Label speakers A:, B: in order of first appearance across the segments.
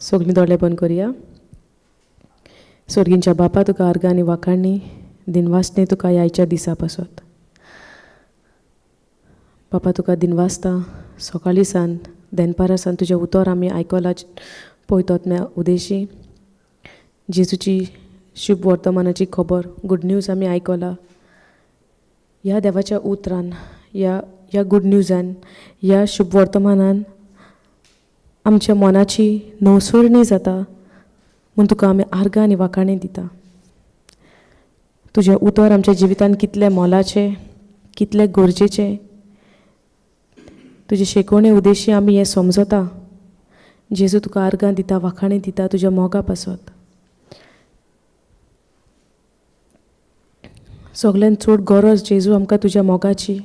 A: सगळीं दोळे बंद करुया. सोर्गींच्या बापा, तुका आर्गां आनी वाखाणी, दिनवासने तुका ह्या दिसा पासत. बापा, तुका दिनवासता सकाळीं सान दनपारा सान तुजें उतर आमी आयकलां पयतोत उदेशी जेजूची शुभ वर्तमानाची खबर, गुड न्यूज आमी आयकला. ह्या देवाच्या उतरान, ह्या ह्या गुड न्यूजान, ह्या शुभ वर्तमानान आमच्या मनाची नवसरणी जाता म्हूण तुका आमी आर्गां आनी वाखाणी दिता. तुजें उतर आमच्या जिवितान कितलें मोलाचें, कितलें गरजेचें, तुजे शिकोवणे उद्देशी आमी हें समजता. जेजू, तुका आर्गां दिता, वाखाणी दिता तुज्या मोगा पासत. सगळ्यान चड गरज जेजू आमकां तुज्या मोगाची,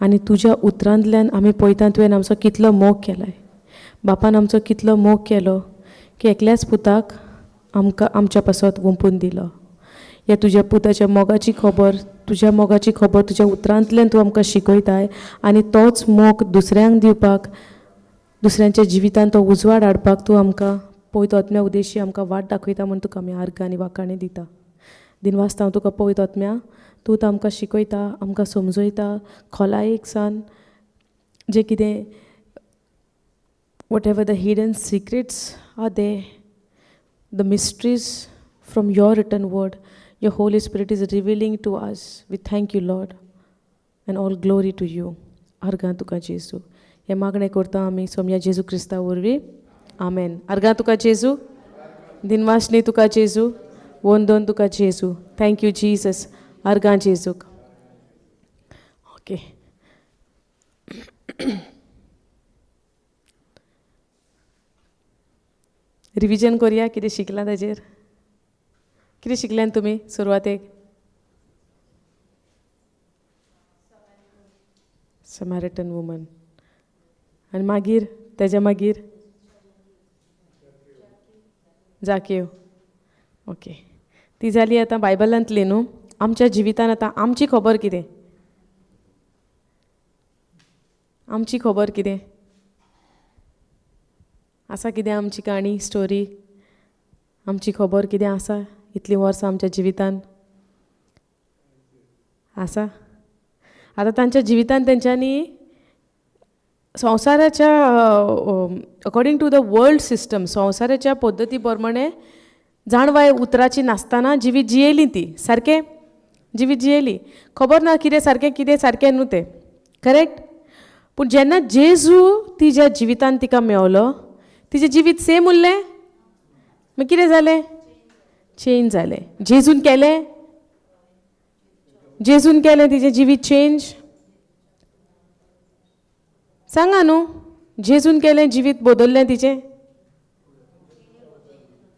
A: आनी तुज्या उतरांतल्यान आमी पळयता तुवें आमचो कितलो मोग केलाय. बापान आमचो कितलो मोग केलो की एकल्याच पुताक आमकां आमच्या पासत वंपून दिलो. ह्या तुज्या पुताच्या मोगाची खबर, तुज्या मोगाची खबर तुज्या उतरांतल्यान तूं आमकां शिकयताय, आनी तोच मोग दुसऱ्यांक दिवपाक, दुसऱ्यांच्या जिवितान तो उजवाड हाडपाक तूं आमकां पवित्र आत्म्या उद्देशी आमकां वाट दाखयता म्हूण तुका आमी आर्गां आनी वाखाणी दिता. दिनवासता हांव तुका पवित्र आत्म्या, तूं तो आमकां शिकयता, आमकां समजयता खोलायेक सान जें कितें, whatever the hidden secrets are there, the mysteries from your written word, your Holy Spirit is revealing to us. We thank you, Lord, and all glory to you. आर्गां तुका जेजू, हें मागणें करता आमी सोमया जेजू क्रिस्ता वरवीं, आमेन. आर्गां तुका जेजू, दिनवासनी तुका जेजू, वंदन तुका जेजू. Thank you Jesus. आर्गां जेजूक. ओके, रिविजन करुया कितें शिकलां ताजेर. कितें शिकल्यान तुमी सुरवातेक? समारिटन वुमन, आनी मागीर तेज्या मागीर जाकेव. ओके, ती जाली आतां बायबलांतली न्हू. आमच्या जिवितान आतां आमची खबर कितें? आमची खबर कितें आसा? कितें आमची काणी, स्टोरी? आमची खबर कितें आसा इतलीं वर्सां आमच्या जिवितान आसा? आतां तांच्या जिवितान तेंच्यांनी संवसाराच्या, according to the world system, संवसाराच्या पद्दती प्रमाणे जाणवाय उतराची नासतना जिवीत जियेली ती, सारकें जिवीत जियेली. खबर ना कितें सारकें कितें सारकें न्हू तें, करेक्ट. पूण जेन्ना जेजू तिज्या जिवितान तिका मेवलो, तिजें जिवीत सेम उरलें. मागीर कितें जालें? चेंज जालें. जेजून केलें, जेजून केलें तिजें जिवीत चेंज. सांगा न्हू, जेजून केलें जिवीत बदललें तिजें?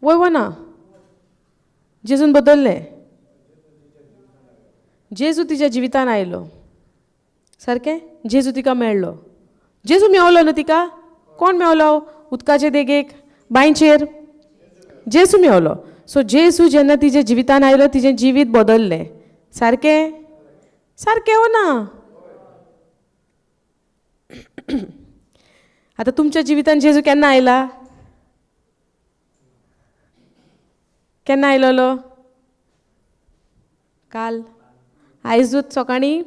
A: वय वो ना? जेजून बदललें. जेजू तिज्या जिवितान आयलो, सारकें. जेजू तिका मेळ्ळो. जेजू मेवलो न्हू तिका? कोण मेवलो? उदकाचे देगेक, बांयचेर जेजू मेवलो. सो जेजू जेन्ना तिज्या जिवितान आयलो, तिजें जिवीत बदललें, सारकें? सारकें वो ना? आतां तुमच्या जिवितान जेजू केन्ना आयला? केन्ना आयलोलो? काल, आयजूच सकाळीं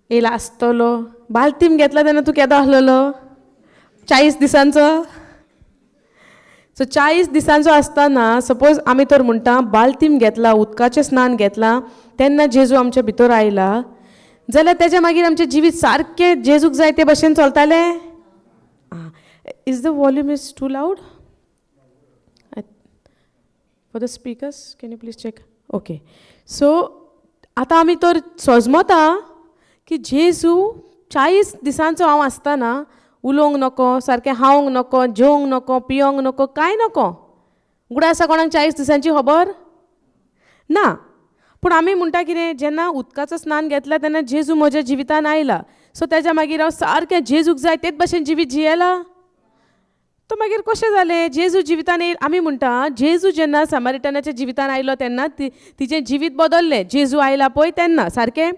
A: येयला आसतलो. बालतीम घेतला तेन्ना तूं केदो आसलेलो? 40 दिसांचो. सो 40 दिसांचो आसतना सपोज आमी तर म्हणटा बालतीम घेतला, उदकाचें स्नान घेतलां, तेन्ना जेजू आमच्या भितर आयला जाल्यार तेज्या मागीर आमचें जिवीत सारकें जेजूक जाय ते भशेन चलतालें? Is the volume is too loud for the speakers? Can you please check? Okay. So आतां आमी तर सजमता की जेजू 40 दिसांचो हांव आसतना उलोवंक नको, सारकें खावंक नको, जेवंक नको, पियोंक नको, कांय नको. गुडा आसा कोणाक 40 दिसांची खबर ना. पूण आमी म्हणटा कितें, जेन्ना उदकाचो स्नान घेतला तेन्ना जेजू म्हज्या जिवितान आयला, सो तेज्या मागीर हांव सारकें जेजूक जाय तेच भशेन जिवीत जियेला. तो मागीर कशें जालें? जेजू जिवितान येयल, आमी म्हणटा जेजू जेन्ना समारिटनाच्या जिवितान आयलो तेन्ना तिजें जिवीत बदललें. जेजू आयला पळय तेन्ना, सारकें.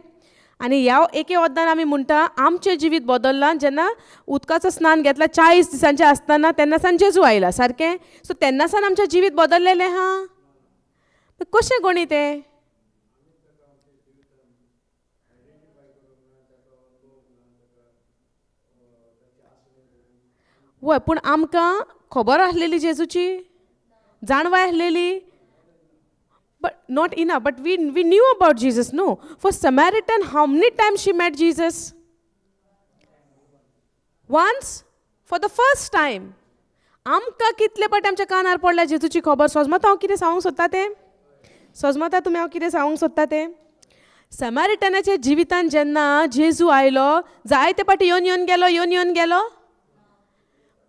A: आनी ह्या एके वद्दान आमी म्हणटा आमचें जिवीत बदल्लां जेन्ना उदकाचो स्नान घेतला 40 दिसांचें आसतना तेन्नासान जेजू आयला सारकें. सो तेन्नासान आमचें जिवीत बदल्लेलें आहा. कशें गणीत तें? वय, पूण आमकां खबर आसलेली जेजूची, जाणवाय आसलेली, but not enough. But we knew about Jesus, no? For Samaritan, how many times she met Jesus? Once, for the first time. आमकां कितले पाटी आमच्या कानार पडल्या जेजूची खबर? सोजमता हांव कितें सांगूंक सोदता तें? सोजमता तुमी हांव कितें सांगूंक सोदता तें? समारिटनाच्या जिवितान जेन्ना जेजू आयलो, जायते पाटी येवन येवन गेलो, येवन येवन गेलो,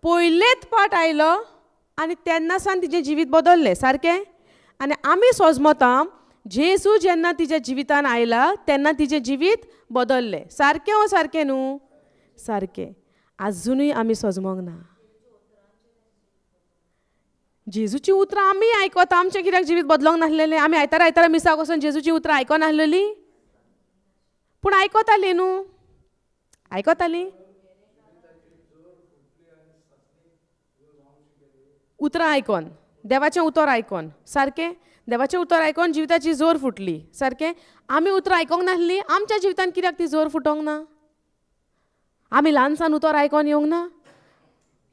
A: पयलेच पाट आयलो आनी तेन्नासान तिजें जिवीत बदल्लें सारकें. आनी आमी सोजमता जेजू जेन्ना तिज्या जिवितान आयला तेन्ना तिजें जिवीत बदल्लें सारकें. हो सारकें न्हू? सारकें. आजुनूय आमी सोजमोंक ना. जेजूची उतरां आमी आयकता, आमचें कित्याक जिवीत बदलोंक नासलेलें? आमी आयतारा आयतारा मिसाक वचोन जेजूची उतरां आयकनासलेलीं, पूण आयकतालीं न्हू, आयकतालीं उतरां आयकोन, देवाचें उतर आयकोन सारकें. देवाचें उतर आयकोन जिविताची जोर फुटली सारकें. आमी उतरां आयकोंक नासलीं, आमच्या जिवितान कित्याक ती जोर फुटोंक ना? आमी ल्हानसान उतर आयकोन येवंक ना.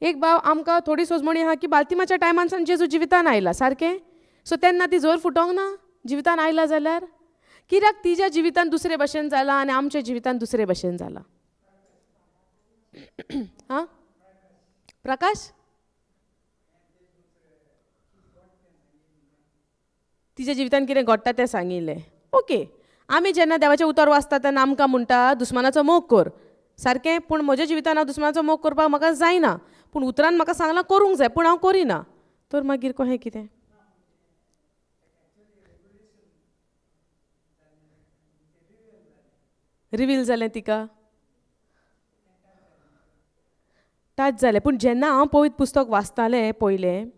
A: एक भाव आमकां थोडी सोजमणी आहा की बाल्तिमाच्या टायमान जेजू जिवितान आयला सारकें. सो तेन्ना ती जोर फुटोंक ना जिवितान आयला जाल्यार? कित्याक तिज्या जिवितान दुसरे भशेन जालां आनी आमच्या जिवितान दुसरे भशेन जालां? आं प्रकाश, तिच्या जिवितान कितें घडटा तें सांगिल्लें. ओके, आमी जेन्ना देवाचें उतर वाचता तेन्ना आमकां म्हणटा दुस्मानाचो मोग कर सारकें. पूण म्हज्या जिवितान हांव दुस्मानाचो मोग करपाक म्हाका जायना, पूण उतरान म्हाका सांगलां करूंक जाय, पूण हांव करिना, तर मागीर कहें कितें? रिवील जालें तिका, टच जालें. पूण जेन्ना हांव पवित्र पुस्तक वाचतालें पयलें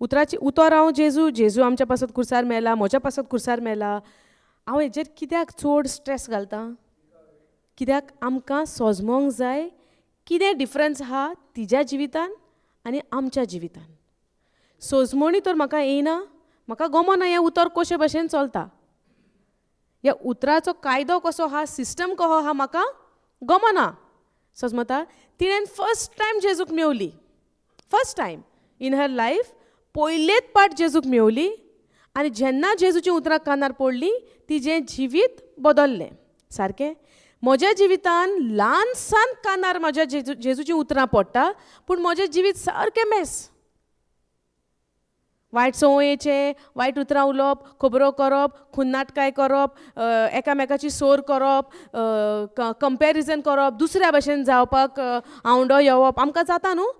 A: उतराची उतर, हांव जेजू जेजू आमच्या पासत कुर्सार मेला, म्हज्या पासत कुर्सार मेला, हांव हेजेर कित्याक चड स्ट्रेस घालता? कित्याक आमकां सोजमोंक जाय कितें डिफरन्स आहा तिज्या जिवितान आनी आमच्या जिवितान. सोजमोणी तर म्हाका येयना, म्हाका गमना हें उतर कशे भशेन चलता, ह्या उतराचो कायदो कसो आहा, सिस्टम कसो आहा, म्हाका गमना. सोजमता? तिणें फर्स्ट टायम जेजूक मेवली, first time in her life, पयलेच पाट जेजूक मेवली आनी जेन्ना जेजूची उतरां कानार पडलीं तिजें जिवीत बदल्लें सारकें. म्हज्या जिवितान ल्हानसान कानार म्हज्या जेजूची उतरां पडटा, पूण म्हजें जिवीत सारकें मेस. वायट संवयेचें, वायट उतरां उलोवप, खबरो करप, खुन्नाटकाय करप, एकामेकाची सोर करप, कंपॅरिजन करप, दुसऱ्या भशेन जावपाक आवंडो येवप. आमकां जाता न्हू,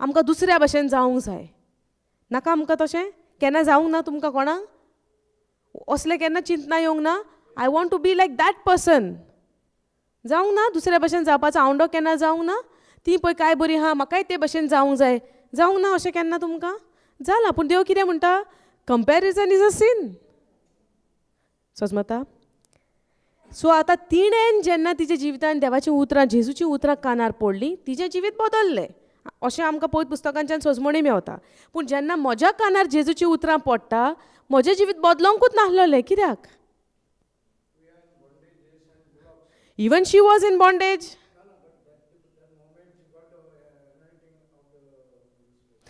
A: आमकां दुसऱ्या भशेन जावंक जाय. नाका आमकां तशें केन्ना जावंक ना? तुमकां कोणाक असलें केन्ना चिंतना येवंक ना? I want to be like that person जावंक ना? दुसऱ्या भशेन जावपाचो आवंडो केन्ना जावंक ना? ती पळय काय बरी आहा, म्हाकाय ते भशेन जावंक जाय, जावंक ना अशें केन्ना तुमकां जालां? पूण देव कितें म्हणटा? Comparison is a sin. सोजमता? सो आतां तिणें जेन्ना तिच्या जिवितान देवाचीं उतरां, जेजूचीं उतरां कानार पडलीं, तिजें जिवीत बदल्लें अशें आमकां पवित्र पुस्तकांच्यान सोजमणी मेवता. पूण जेन्ना म्हज्या कानार जेजूचीं उतरां पडटा, म्हजें जिवीत बदलोंकूच नासलेलें. कित्याक? Even she was in bondage.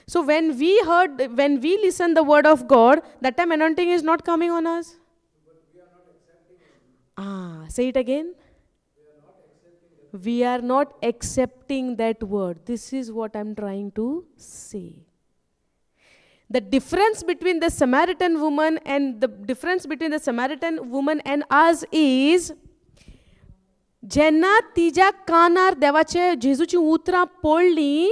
A: So when we heard, when we listen the word of God, that time anointing is not coming on us. Ah, say it again. We are not accepting that word. This is what I'm trying to say. The difference between the Samaritan woman and the difference between the Samaritan woman and us is, जेन्ना तिज्या कानार देवाचे जेजूची उतरां पडलीं,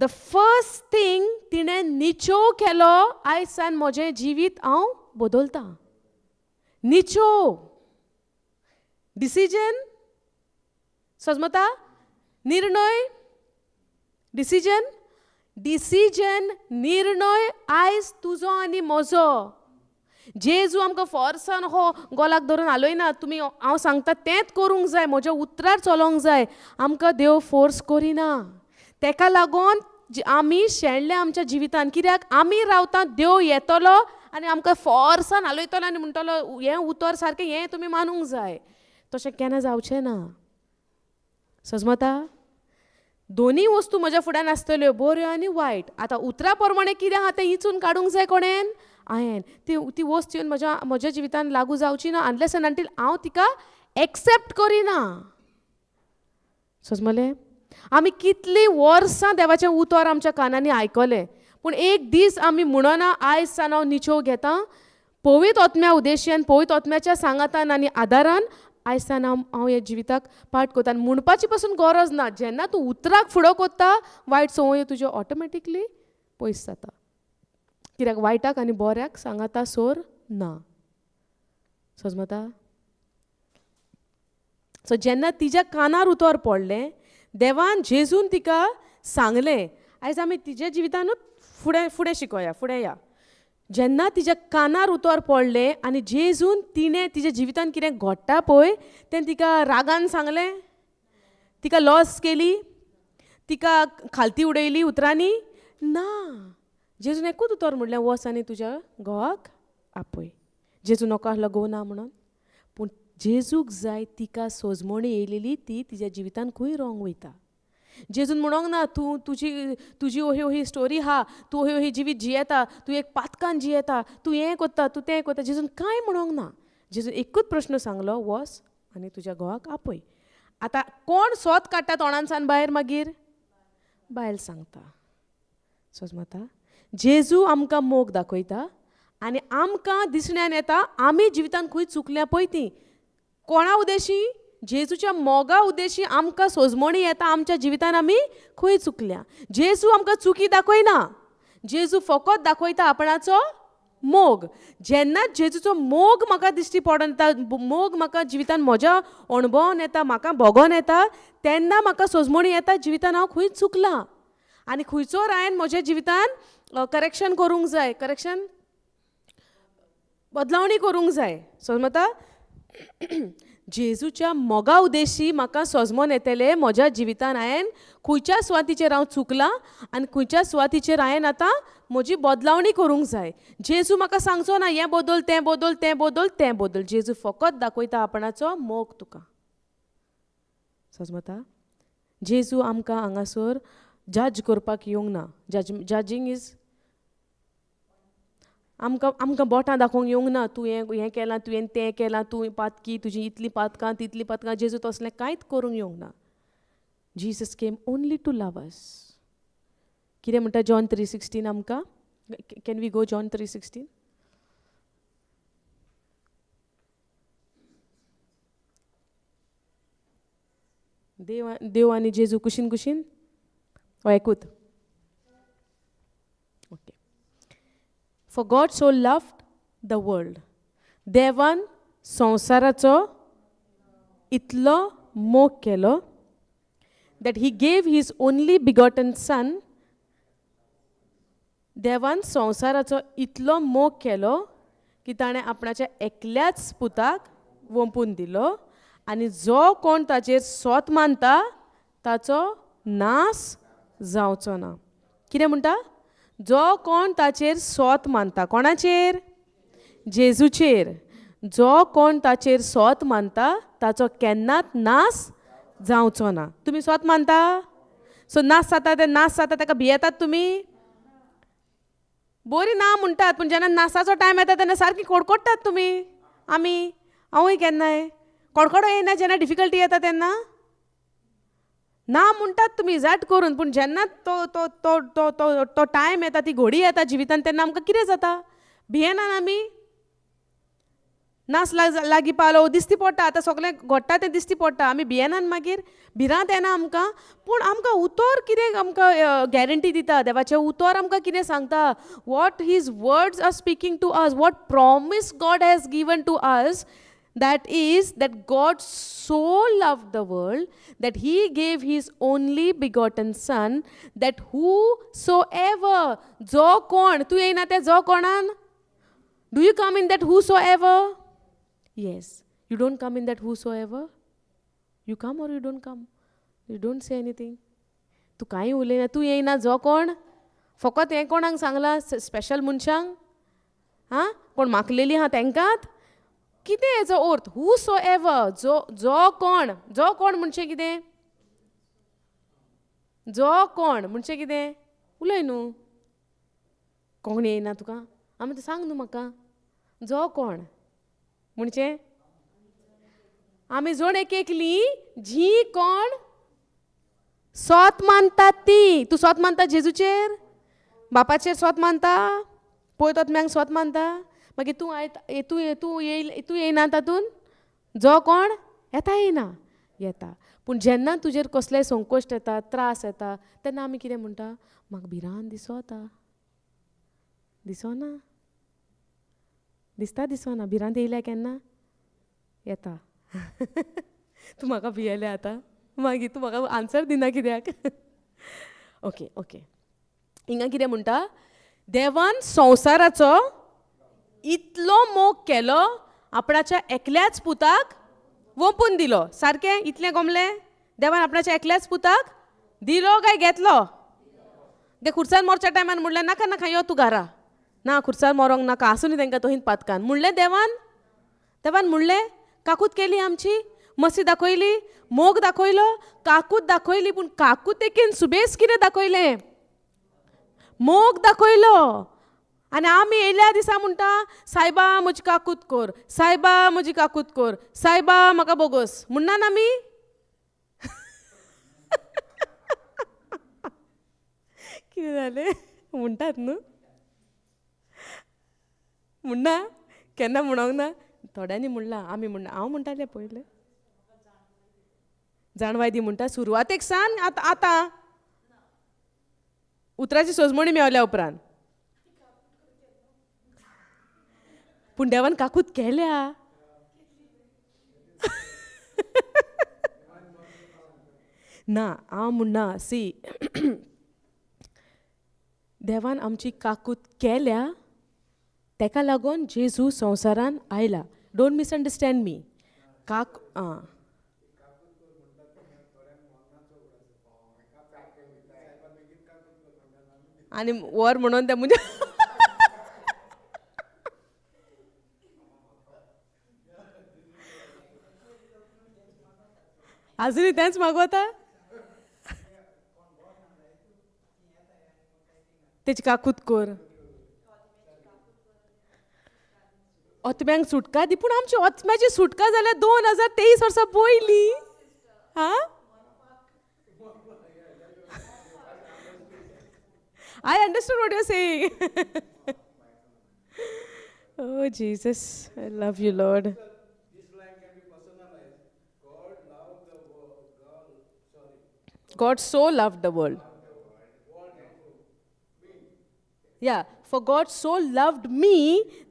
A: the first thing तिणें निचोव केलो, आयज सान म्हजें जिवीत हांव बदलतां. निचोव, डिसिजन, सजमता? निर्णय, डिसिजन, डिसिजन, निर्णय आयज तुजो आनी म्हजो. जेजू आमकां फोर्सान हो गोलाक धरून हालयना, तुमी हांव सांगता तेंच करूंक जाय, म्हज्या उतरार चलोंक जाय. आमकां देव फोर्स करिना. तेका लागून आमी शेणले आमच्या जिवितान. कित्याक आमी रावता देव येतलो आनी आमकां फोर्सान हालयतलो आनी म्हणटलो हें उतर सारकें, हें तुमी मानूंक जाय. तशें केन्ना जावचें ना. सजमता दोनी वस्तू म्हज्या फुड्यान आसतल्यो, बऱ्यो आनी वायट. आतां उतरा प्रमाणे कितें आहा तें इचून काडूंक जाय कोणेन? हांवें ती ती वस्त येवन म्हज्या म्हज्या जिवितान लागू जावची ना अनलेस एंड अंटील हांव तिका एक्सेप्ट करिना. सजमलें? आमी कितलीं वर्सां देवाचें उतर आमच्या कानांनी आयकलें, पूण एक दीस आमी म्हणना आयज सावन हांव निचोव घेता, पवित्र आत्म्या उद्देश्यान, पवित्र आत्म्याच्या सांगातान आनी आदारान आयज सावन हांव ह्या जिविताक पाठ करता. आनी म्हणपाची पसून गरज ना. जेन्ना तूं उतराक फुडो करता, वायट संवयो तुज्यो ऑटोमॅटिकली पयस जाता. कित्याक वायटाक आनी बऱ्याक सांगाता सोर ना. सजमता? सो जेन्ना तिज्या कानार उतर पडलें, देवान जेजून तिका सांगलें. आयज आमी तिज्या जिवितानूच फुडें फुडें शिकोया, फुडें या. जेन्ना तिज्या कानार उतर पडलें आनी जेजून तिणें तिज्या जिवितान कितें घडटा पळय तें तिका रागान सांगलें, तिका लॉस केली, तिका खालती उडयली उतरांनी ना. जेजून एकूच उतर म्हणलें, वच आनी तुज्या घोवाक आपय. जेजू नको आसलो घोव ना म्हणून, पूण जेजूक जाय तिका सोजमणी येयलेली ती तिज्या जिवितान खंय रोंग वयता. जेजून म्हणोंक ना तूं तुजी तुजी ओही ओही स्टोरी आहा, तूं ओही ओही जिवीत जियेता, तूं एक पातकान जियेता, तूं हें कोत्ता, तूं तें कोत्ता. जेजून कांय म्हणोंक ना. जेजून एकूच प्रश्न सांगलो, वच आनी तुज्या घोवाक आपय. आतां कोण सोद काडटा तोंडानसान भायर? मागीर बायल सांगता. सजमता? जेजू आमकां मोग दाखयता आनी आमकां दिसण्यान येता आमी जिवितान खंय चुकल्या पळय ती. कोणा उद्देशी? जेजूच्या मोगा उद्देशी आमकां सोजमणी येता आमच्या जिवितान आमी खंय चुकल्या. जेजू आमकां चुकी दाखयना, जेजू फकत दाखयता आपणाचो मोग. जेन्ना जेजूचो मोग म्हाका दिश्टी पडोन येता, मोग म्हाका जिवितान म्हज्या अणभवान येता, म्हाका भोगोन येता, तेन्ना म्हाका सोजमणी येता जिवितान हांव खंय चुकलां आनी खंयचोर हांवें म्हज्या जिवितान करेक्शन करूंक जाय, करेक्शन बदलावणी करूंक जाय. समजता? जेजूच्या मोगा उद्देशी म्हाका सोजमोन येतलें म्हज्या जिवितान हांवें खंयच्या सुवातीचेर हांव चुकलां आनी खंयच्या सुवातीचेर हांवें आतां म्हजी बदलावणी करूंक जाय. जेजू म्हाका सांगचो ना हें बदल, तें बदल, तें बदल, तें बदल. जेजू फकत दाखयता आपणाचो मोग तुका. सजमता? जेजू आमकां हांगासर जज करपाक येवंक ना. जजींग is आमकां आमकां बोटां दाखोवंक येवंक ना, तूं हें हें केलां, तुवें तें केलां, तूं पातकी, तुजी इतलीं पातकां तितलीं पातकां. जेजू तसलें कांयच करूंक येवंक ना. Jesus came only to love us. कितें म्हणटा जॉन 3:16 आमकां? Can we go John 3:16? देव देव आनी जेजू कुशीन कुशीन एकूत. Okay. For God so loved the world. देवान संवसाराचो इतलो मोग केलो that he gave his only begotten son. देवान संवसाराचो इतलो मोग केलो की ताणें आपणाच्या एकल्याच पुताक वोंपून दिलो आनी जो कोण ताचेर सोत मानता ताचो नास जावचो ना. कितें म्हणटा? जो कोण ताचेर सोत मानता. कोणाचेर? जेजूचेर. जो कोण ताचेर सोत मानता ताचो केन्नाच नास जावचो ना. तुमी सोत मानता? सो नास जाता ते नास जाता ताका भियेतात तुमी? बरी ना म्हणटात, पूण जेन्ना नासाचो टायम येता तेन्ना सारकी कडकडटात तुमी. आमी हांवूय केन्नाय कडकडो येना जेन्ना डिफिकल्टी येता तेन्ना ना म्हणटात तुमी जाट करून, पूण जेन्ना तो तो तो तो तो तो टायम येता, ती घोडी येता जिवितान, तेन्ना आमकां कितें जाता? भियेनान आमी. नास लागीं पावलो दिसती पडटा, आतां सगळें घडटा तें दिसती पडटा, आमी भियेनान, मागीर भिरांत येना आमकां. पूण आमकां उतर कितें आमकां गॅरंटी दिता? देवाचें उतर आमकां कितें सांगता? What his words are speaking to us, what promise God has given to us, that is that God so loved the world that he gave his only begotten son, that whosoever, जो कोण, तूं येयना त्या जो कोणान Do you come in that whosoever? Yes. You don't come in that whosoever? You come or you don't come? You don't say anything. तूं कांय उलयना, तूं येयना. जो कोण फकत हें कोणाक सांगलां? स्पेशल मनशांक? आं, कोण मागलेली आहा तेंकांत? कितें हेजो अर्थ? हू सो एवर, जो जो कोण, जो कोण म्हणजे कितें? जो कोण म्हणजे कितें? उलय न्हू. कोण येयना तुका? आमी सांग न्हू म्हाका. जो कोण म्हणजे आमी जण एक एकली जी कोण सोत मानतात ती. तूं सोत मानता जेजूचेर? बापाचेर सोत मानता? पळय तोतम्यांक सोत मानता? मागीर तूं आयत, तूं तूं येयल, तूं येयना तातूंत? जो कोण येता, येयना? येता. पूण जेन्ना तुजेर कसलेय संकोश्ट येता, त्रास येता, तेन्ना आमी कितें म्हणटा? म्हाका भिरांत दिसोता. दिसोना? दिसता, दिसोना? भिरांत येयल्या केन्ना? येता. तूं म्हाका भियेलें आतां, मागीर तूं म्हाका आन्सर दिना कित्याक? ओके ओके, हिंगा कितें म्हणटा? देवान संवसाराचो इतलो मोग केलो, आपणाच्या एकल्याच पुताक वोंपून दिलो. सारकें? इतलें गोमलें? देवान आपणाच्या एकल्याच पुताक दिलो काय घेतलो? ते खुर्सान मोरच्या टायमान म्हणलें, नाका नाका, यो तूं घरा, ना खुर्सार मरोंक नाका, आसूं न्ही तेंकां तोहीन पातकान म्हणलें देवान? देवान म्हणलें? काकूत केली आमची, मसी दाखयली, मोग दाखयलो, काकूत दाखयली. पूण काकूतेकीन सुबेस कितें दाखयलें? मोग दाखयलो. आनी आमी येयल्या दिसा म्हणटा, सायबा म्हजी काकूत कर, सायबा म्हजी काकूत कर, सायबा म्हाका बोगोस म्हणना आमी? कितें जालें? म्हणटात न्हू? म्हणना? केन्ना म्हणोंक ना? थोड्यांनी म्हणलां, आमी म्हणना. हांव म्हणटालें पयलें. जाणवाय दी म्हणटा सुरवातेक सान आतां आतां उतराची सोजमणी मेवल्या उपरांत. पूण देवान काकूत केल्या. ना, हांव म्हणना, सी, देवान आमची काकूत केल्या, तेका लागून जेजू संवसारान आयला. Don't misunderstand मी. काक आं आनी वर म्हणून ते म्हणजे आजुनूय तेंच मागवता. तेची काकूत कर, ओतम्यांक सुटका दी. पूण आमची ओतम्याची सुटका जाल्यार 2023 वर्सां पयलीं. हां, I understood what you're saying. Oh, Jesus, I love you, Lord.
B: This line can be personalized. God loved the world. God, sorry.
A: God so loved the world. Yeah, for God so loved me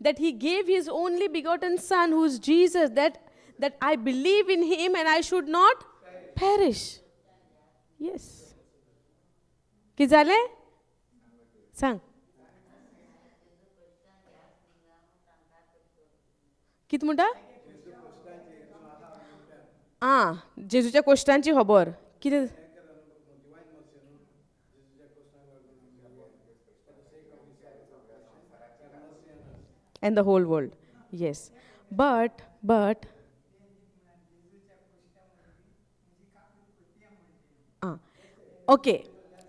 A: that he gave his only begotten Son, who is Jesus, that I believe in him and I should not perish. Yes. कितें जालें? सांग. कितें म्हणटा? आं, जेजूच्या कोश्टांची खबर कितें? And the whole world. Yes. But आं, okay,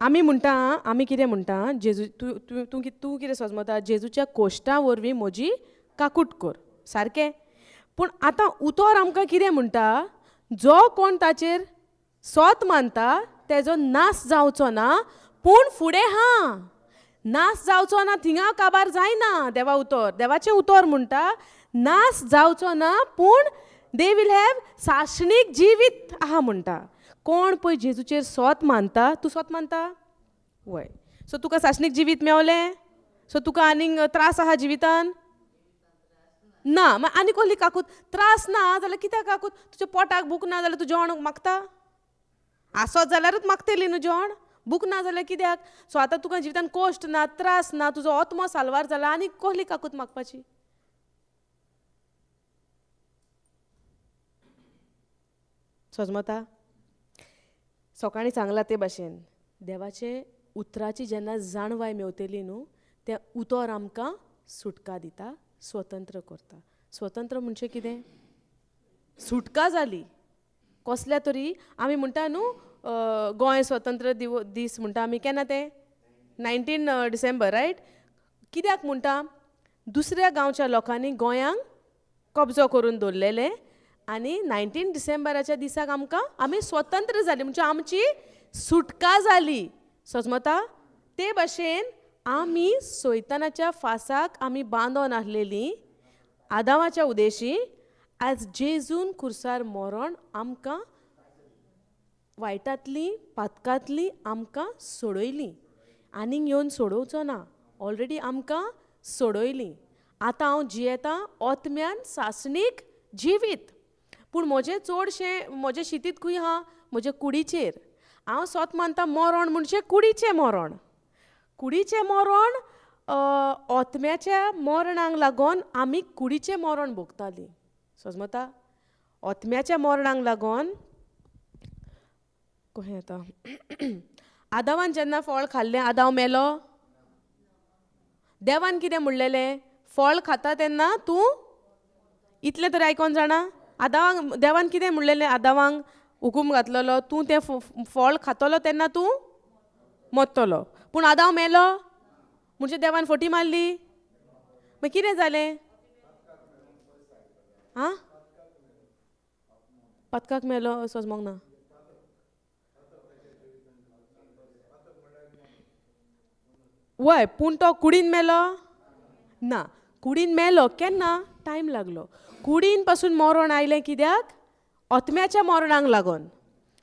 A: आमी म्हणटा, आमी कितें म्हणटा, जेजू, तूं तूं तूं तूं कितें सजमता? जेजूच्या कोश्टा वरवीं म्हजी काकूट कर, सारकें? पूण आतां उतर आमकां कितें म्हणटा? जो कोण ताचेर सोत मानता तेजो नाश जावचो ना, पूण फुडें हा नाश जावचो ना, थिंगा काबार जायना. देवा उतर, देवाचें उतर म्हणटा नाश जावचो ना, पूण they will have सासणीक जिवीत आहा म्हणटा. कोण पळय जेजूचेर सोत मानता? तूं सोत मानता? वय. सो तुका सासणीक जिवीत मेवलें? सो तुका आनीक त्रास आहा जिवितान? ना. मागीर आनी कसली काकूत? त्रास ना जाल्यार कित्याक काकूत? तुज्या पोटाक भूक ना जाल्यार तूं जेवण मागता? आसत जाल्यारूच मागतली न्हू जेवण. भूक ना जाल्यार कित्याक? सो आतां तुका जिवितान कोश्ट ना, त्रास ना, तुजो आत्मो साल्वार जाला, आनी कसली काकूत मागपाची? सोजमता? सकाळीं सांगलां ते भाशेन देवाचे उतराची जेन्ना जाणवाय मेवतली न्हू, तें उतर आमकां सुटका दिता, स्वतंत्र करता. स्वतंत्र म्हणजे कितें? सुटका जाली कसल्या तरी. आमी म्हणटा न्हू गोंय स्वतंत्र दीस म्हणटा आमी, केन्ना तें? 19 डिसेंबर, रायट? कित्याक म्हणटा? दुसऱ्या गांवच्या लोकांनी गोंयांक कब्जो करून दवरलेलें आनी 19 डिसेंबराच्या दिसाक आमकां आमी स्वतंत्र जाली, म्हणजे आमची सुटका जाली. सजमता? ते भाशेन आमी सैतानाच्या फासाक आमी बांदोन आसलेलीं आदामाच्या उदेशी, आज जेजून खुर्सार मरोण आमकां वायटांतली पातकांतली आमकां सोडयली. आनीक येवन सोडोवचो ना, ऑलरेडी आमकां सोडयली. आतां हांव जियेतां ओतम्यान सासणीक जिवीत, पूण म्हजें चडशें म्हजें शितीत खंय आहा? म्हजे कुडीचेर. हांव सोत मानता मरण म्हणजे कुडीचें मरण. कुडीचें मरण ओतम्याच्या मरणाक लागून आमी कुडीचें मरण भोगतालीं. सजमता? ओतम्याच्या मरणाक लागून कहें आतां आदावान जेन्ना फळ खाल्लें, आदाव मेलो. देवान कितें म्हणलेलें? फळ खाता तेन्ना तूं इतलें तरी आयकोन जाणा. आदावांक देवान कितें म्हणलेलें? आदावांक हुकूम घातलेलो, तूं तें फळ खातलो तेन्ना तूं मरतलो. पूण आदाव मेलो म्हणजे देवान फटी मारली. मागीर कितें जालें? आं, पातकाक मेलो सजमोंक ना. वय, पूण तो कुडीन मेलो ना. कुडीन मेलो केन्ना? टायम लागलो. कुडीन पासून मरण आयलें कित्याक? ओतम्याच्या मरणाक लागून.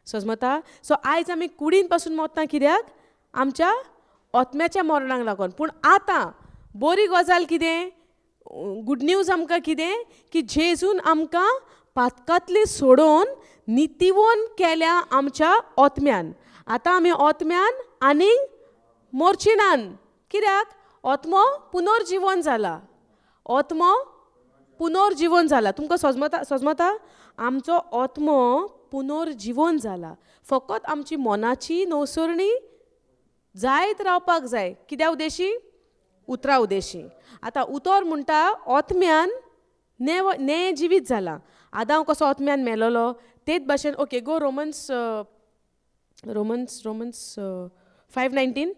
A: सजमता? सो आयज आमी कुडीन पासून मरता कित्याक? आमच्या ओतम्याच्या मरणाक लागून. पूण आतां बरी गजाल कितें? गुड न्यूज आमकां कितें? की जेजून आमकां पातकांतली सोडोवन नितिवोन केल्या आमच्या ओतम्यान. आतां आमी ओतम्यान आनीक मोरची नान. कित्याक? ओतमो पुनर्जिवन जाला. ओतमो पुनर्जिवन जाला. तुमकां सजमता? सजमता? आमचो ओतमो पुनर्जिवन जाला. फकत आमची मनाची नवसरणी जायत रावपाक जाय. कित्या उदेशी? उतरा उदेशी. आतां उतर म्हणटा ओतम्यान ने जिवीत जाला. आदांव कसो ओतम्यान मेलोलो तेच भाशेन. Okay, go Romans Romans Romans 5:19.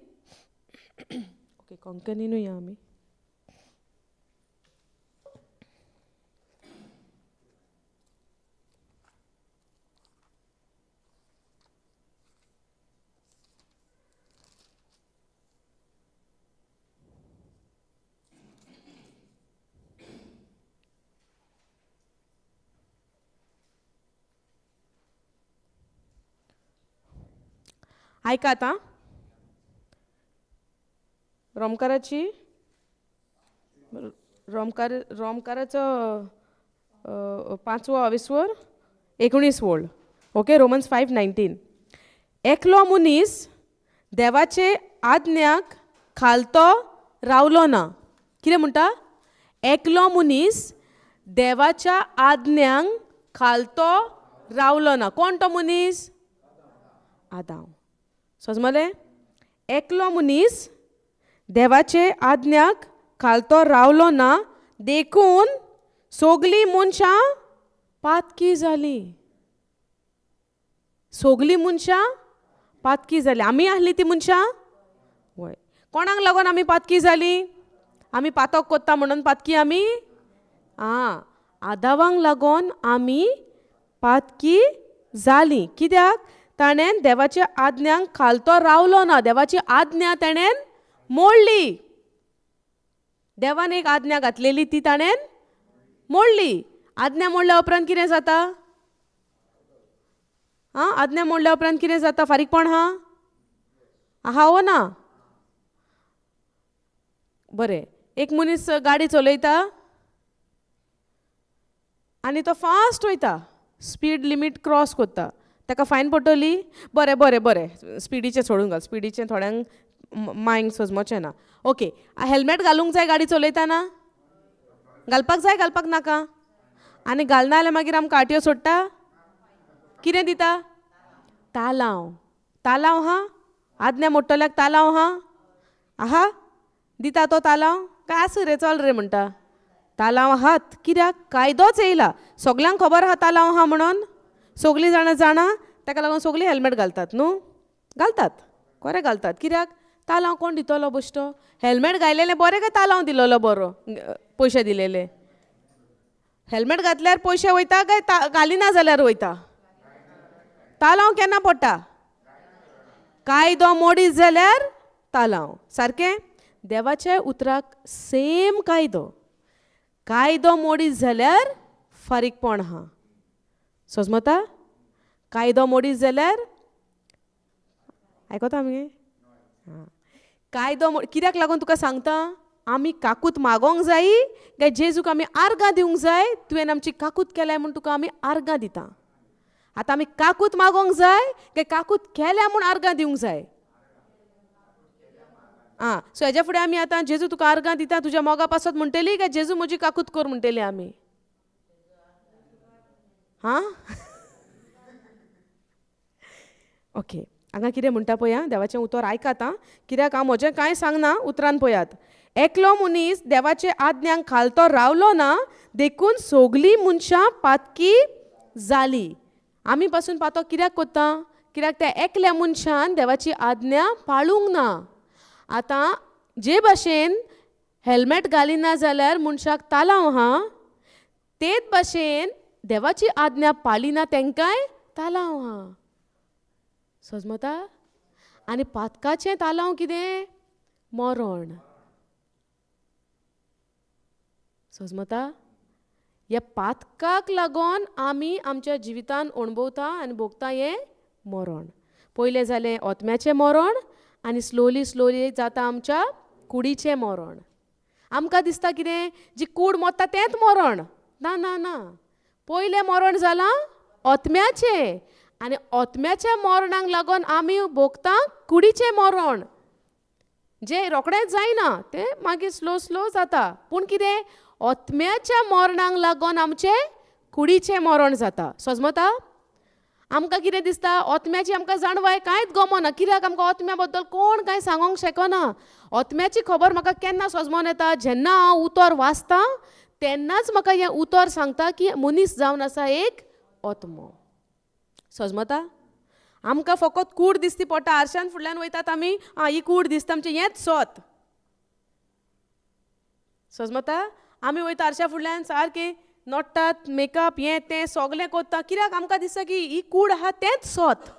A: Okay, कोंकणीनूय या आमी. आयका आतां रोमकाराची रोमकाराचो 5वो अविस्वर 19 वोळ. Okay, Romans 5:19. एकलो मनीस देवाचे आज्ञाक खालतो रावलो ना. कितें म्हणटा? एकलो मनीस देवाच्या आज्ञांक खालतो रावलो ना. कोण तो मनीस? आदांव. सजमलें? एकलो मनीस देवाचे आज्ञाक खालतो रावलो ना, देखून सगलीं मनशां पातकी जालीं. सगलीं मनशां पातकी जालीं. आमी आसलीं ती मनशां? वय. कोणाक लागून आमी पातकी जालीं? आमी पातक कोत्ता म्हणून पातकी आमी? आं, आदावांक लागून आमी पातकी जालीं. कित्याक? ताणें देवाच्या आज्ञांक खालतो रावलो ना. देवाची आज्ञा ताणें मोडली. देवान एक आज्ञा घातलेली ती ताणें मोडली. आज्ञा मोडल्या उपरांत कितें जाता? आं, आज्ञा मोडल्या उपरांत कितें जाता? फारीकपण हा आहा वो ना? बरें, एक मनीस गाडी चलयता आनी तो फास्ट वयता, स्पीड लिमीट क्रॉस करता, ताका फायन पडटली. बरें बरें बरें, स्पिडीचें सोडून घाल, स्पिडीचें थोड्यांक मायंक सजमचें ना. ओके, हेल्मेट घालूंक जाय गाडी चलयतना? घालपाक जाय? घालपाक नाका? आनी घालना जाल्यार मागीर आमकां आरटीओ सोडटा? कितें दिता? तालांव. तालांव हा? आज्ञा मोडटल्याक तालांव हा? आहा दिता तो तालांव? काय आसूं रे चल रे म्हणटा. तालांव आहात कित्याक? कायदोच येयला, सगल्यांक खबर आहा तालांव आहा म्हणून, सगळीं जाणां जाणा, ताका लागून सगळीं हेल्मेट घालतात न्हू, घालतात खरें घालतात. कित्याक? तालांव कोण दितलो बश्टो? हेल्मेट घायलेलें बरें काय तालांव दिलेलो बरो? पयशे दिलेले? हेल्मेट घातल्यार पयशे वयता काय घालिना जाल्यार वयता? तालांव केन्ना पडटा? कायदो मोडीत जाल्यार तालांव. सारकें? देवाच्या उतराक सेम कायदो, कायदो मोडीत जाल्यार फारीकपण आहा. सजमता? कायदो मोडीत जाल्यार आयकता मगे? आं, कायदो कित्याक लागून तुका सांगता, आमी काकूत मागोंक जायी काय जेजूक आमी आर्गां दिवंक जाय? तुवें आमची काकूत केल्या म्हूण तुका आमी आर्गां दिता. आतां आमी काकूत मागोंक जाय काय काकूत केल्या म्हूण आर्गां दिवंक जाय? आं, सो हेज्या फुडें आमी आतां जेजू तुका आर्गां दिता तुज्या मोगा पासत म्हणटली काय जेजू म्हजी काकूत कर म्हणटली आमी? हां, ओके. हांगा कितें म्हणटा पळया, देवाचें उतर आयकात आं, कित्याक हांव म्हजें कांय सांगना, उतरान पळयात. एकलो मनीस देवाचे आज्ञांक खालतो रावलो ना, देखून सगलीं मनशां पातकी जाली. आमी पासून पातो कित्याक कोत्ता? कित्याक त्या एकल्या मनशान देवाची आज्ञा पाळूंक ना. आतां जे भाशेन हेल्मेट घालिना जाल्यार मनशाक तालांव आहा, तेच भाशेन देवाची आज्ञा पाळिना तेंकांय तालांव आहा. सजमता? आनी पातकाचें तालांव कितें? मरण. सजमता? ह्या पातकाक लागून आमी आमच्या जिवितान अणभवता आनी भोगता हें मरण. पयलें जालें ओतम्याचें मरण आनी स्लोली स्लोली जाता आमच्या कुडीचें मरण. आमकां दिसता कितें, जी कूड मरता तेंच मरण. ना ना ना, पयलें मरण जालां ओतम्याचें, आनी ओतम्याच्या मरणाक लागून आमी भोगता कुडीचें मरण, जें रोखडेंच जायना, तें मागीर स्लो स्लो जाता. पूण कितें, ओतम्याच्या मरणाक लागून आमचें कुडीचें मरण जाता. सजमता? आमकां कितें दिसता, ओतम्याची आमकां जाणवाय कांयच गमना, कित्याक आमकां ओतम्या बद्दल कोण कांय सांगोंक शकना. ओतम्याची खबर म्हाका केन्ना सजमोन येता? जेन्ना हांव उतर वाचता तेन्नाच म्हाका हें उतर सांगता की मनीस जावन आसा एक ओतमो. सजमता? आमकां फकत कूड दिसती पडटा, आरशान फुडल्यान वयतात आमी, आं ही कूड दिसता आमचें, हेंच सोत. सजमता? आमी वयता आरशा फुडल्यान सारकें नोट्टात, मेकअप हें तें सगलें कोत्ता, कित्याक आमकां दिसता की ही कूड आहा तेंच सोत.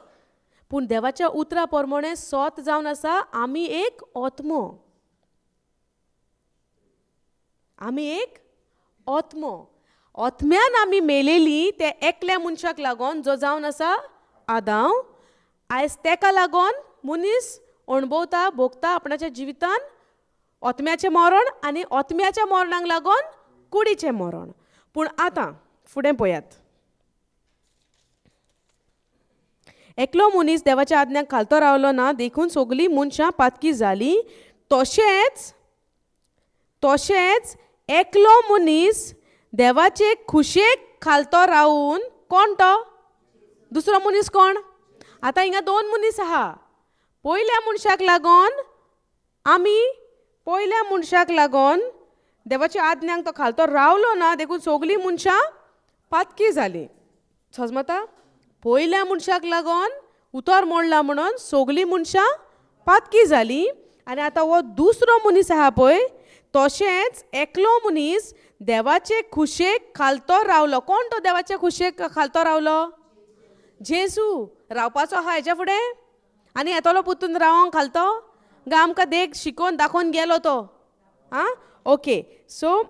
A: पूण देवाच्या उतरा प्रमाणें सोत जावन आसा आमी एक ओतमो, आमी एक ओतमो. ओतम्यान आमी मेलेली ते एकल्या मनशाक लागून जो जावन आसा आदांव. आयज तेका लागून मनीस अणभवता, भोगता आपणाच्या जिवितान ओतम्याचें मरण, आनी ओतम्याच्या मरणाक लागून कुडीचें मरण. पूण आतां फुडें पळयात, एकलो मनीस देवाच्या आज्ञाक खालतो रावलो ना, देखून सगलीं मनशां पातकी जालीं. तशेंच तशेंच एकलो मनीस देवाचे खुशेक खालतो रावून, कोण तो? दुसरो मनीस कोण? आतां हिंगा दोन मनीस आहा. पयल्या मनशाक लागून आमी, पयल्या मनशाक लागून देवाच्या आज्ञांक तो खालतो रावलो ना, देखून सगलीं मनशां पातकी जालीं. सजमता? पयल्या मनशाक लागून उतर मोडला म्हणून सगलीं मनशां पातकी जालीं. आनी आतां हो दुसरो मनीस आहा पळय, तशेंच एकलो मनीस देवाचे खुशेक खालतो रावलो. कोण तो देवाचे खुशेक खालतो रावलो? जेजू. रावपाचो आहा हेज्या फुडें आनी येतलो पुतून रावोंक खालतो गा आमकां देख शिकोवन दाखोवन गेलो तो. आं, ओके. सो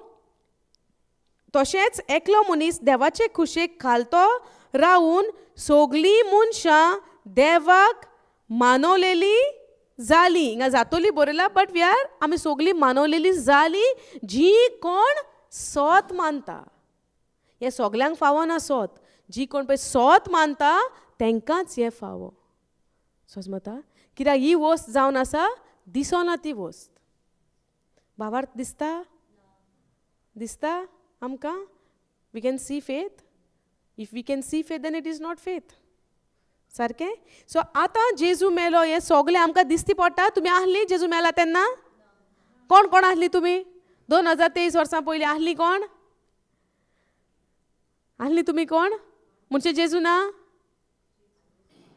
A: तशेंच एकलो मनीस देवाचे खुशेक खालतो रावून सगलीं मनशां देवाक मानवलेली जाली. हिंगा जातोली बरयला, बट we are आमी सगलीं मानवलेली जाली जी कोण सोत मानता. हें सगल्यांक फावना सोत, जी कोण पळय सोत मानता तेंकांच हें फावो. सजमता? कित्याक ही वस्त जावन आसा दिसना ती वस्त. भावार्थ दिसता? दिसता आमकां? We can see faith. If we can see faith then it is not faith. सारकें. सो आतां जेजू मेलो हें सगलें आमकां दिसती पडटा. तुमी आहली जेजू मेला तेन्ना? कोण कोण आहली तुमी 2023 वर्सां पयलीं आहली? कोण आहली तुमी? कोण म्हणजे जेजू ना?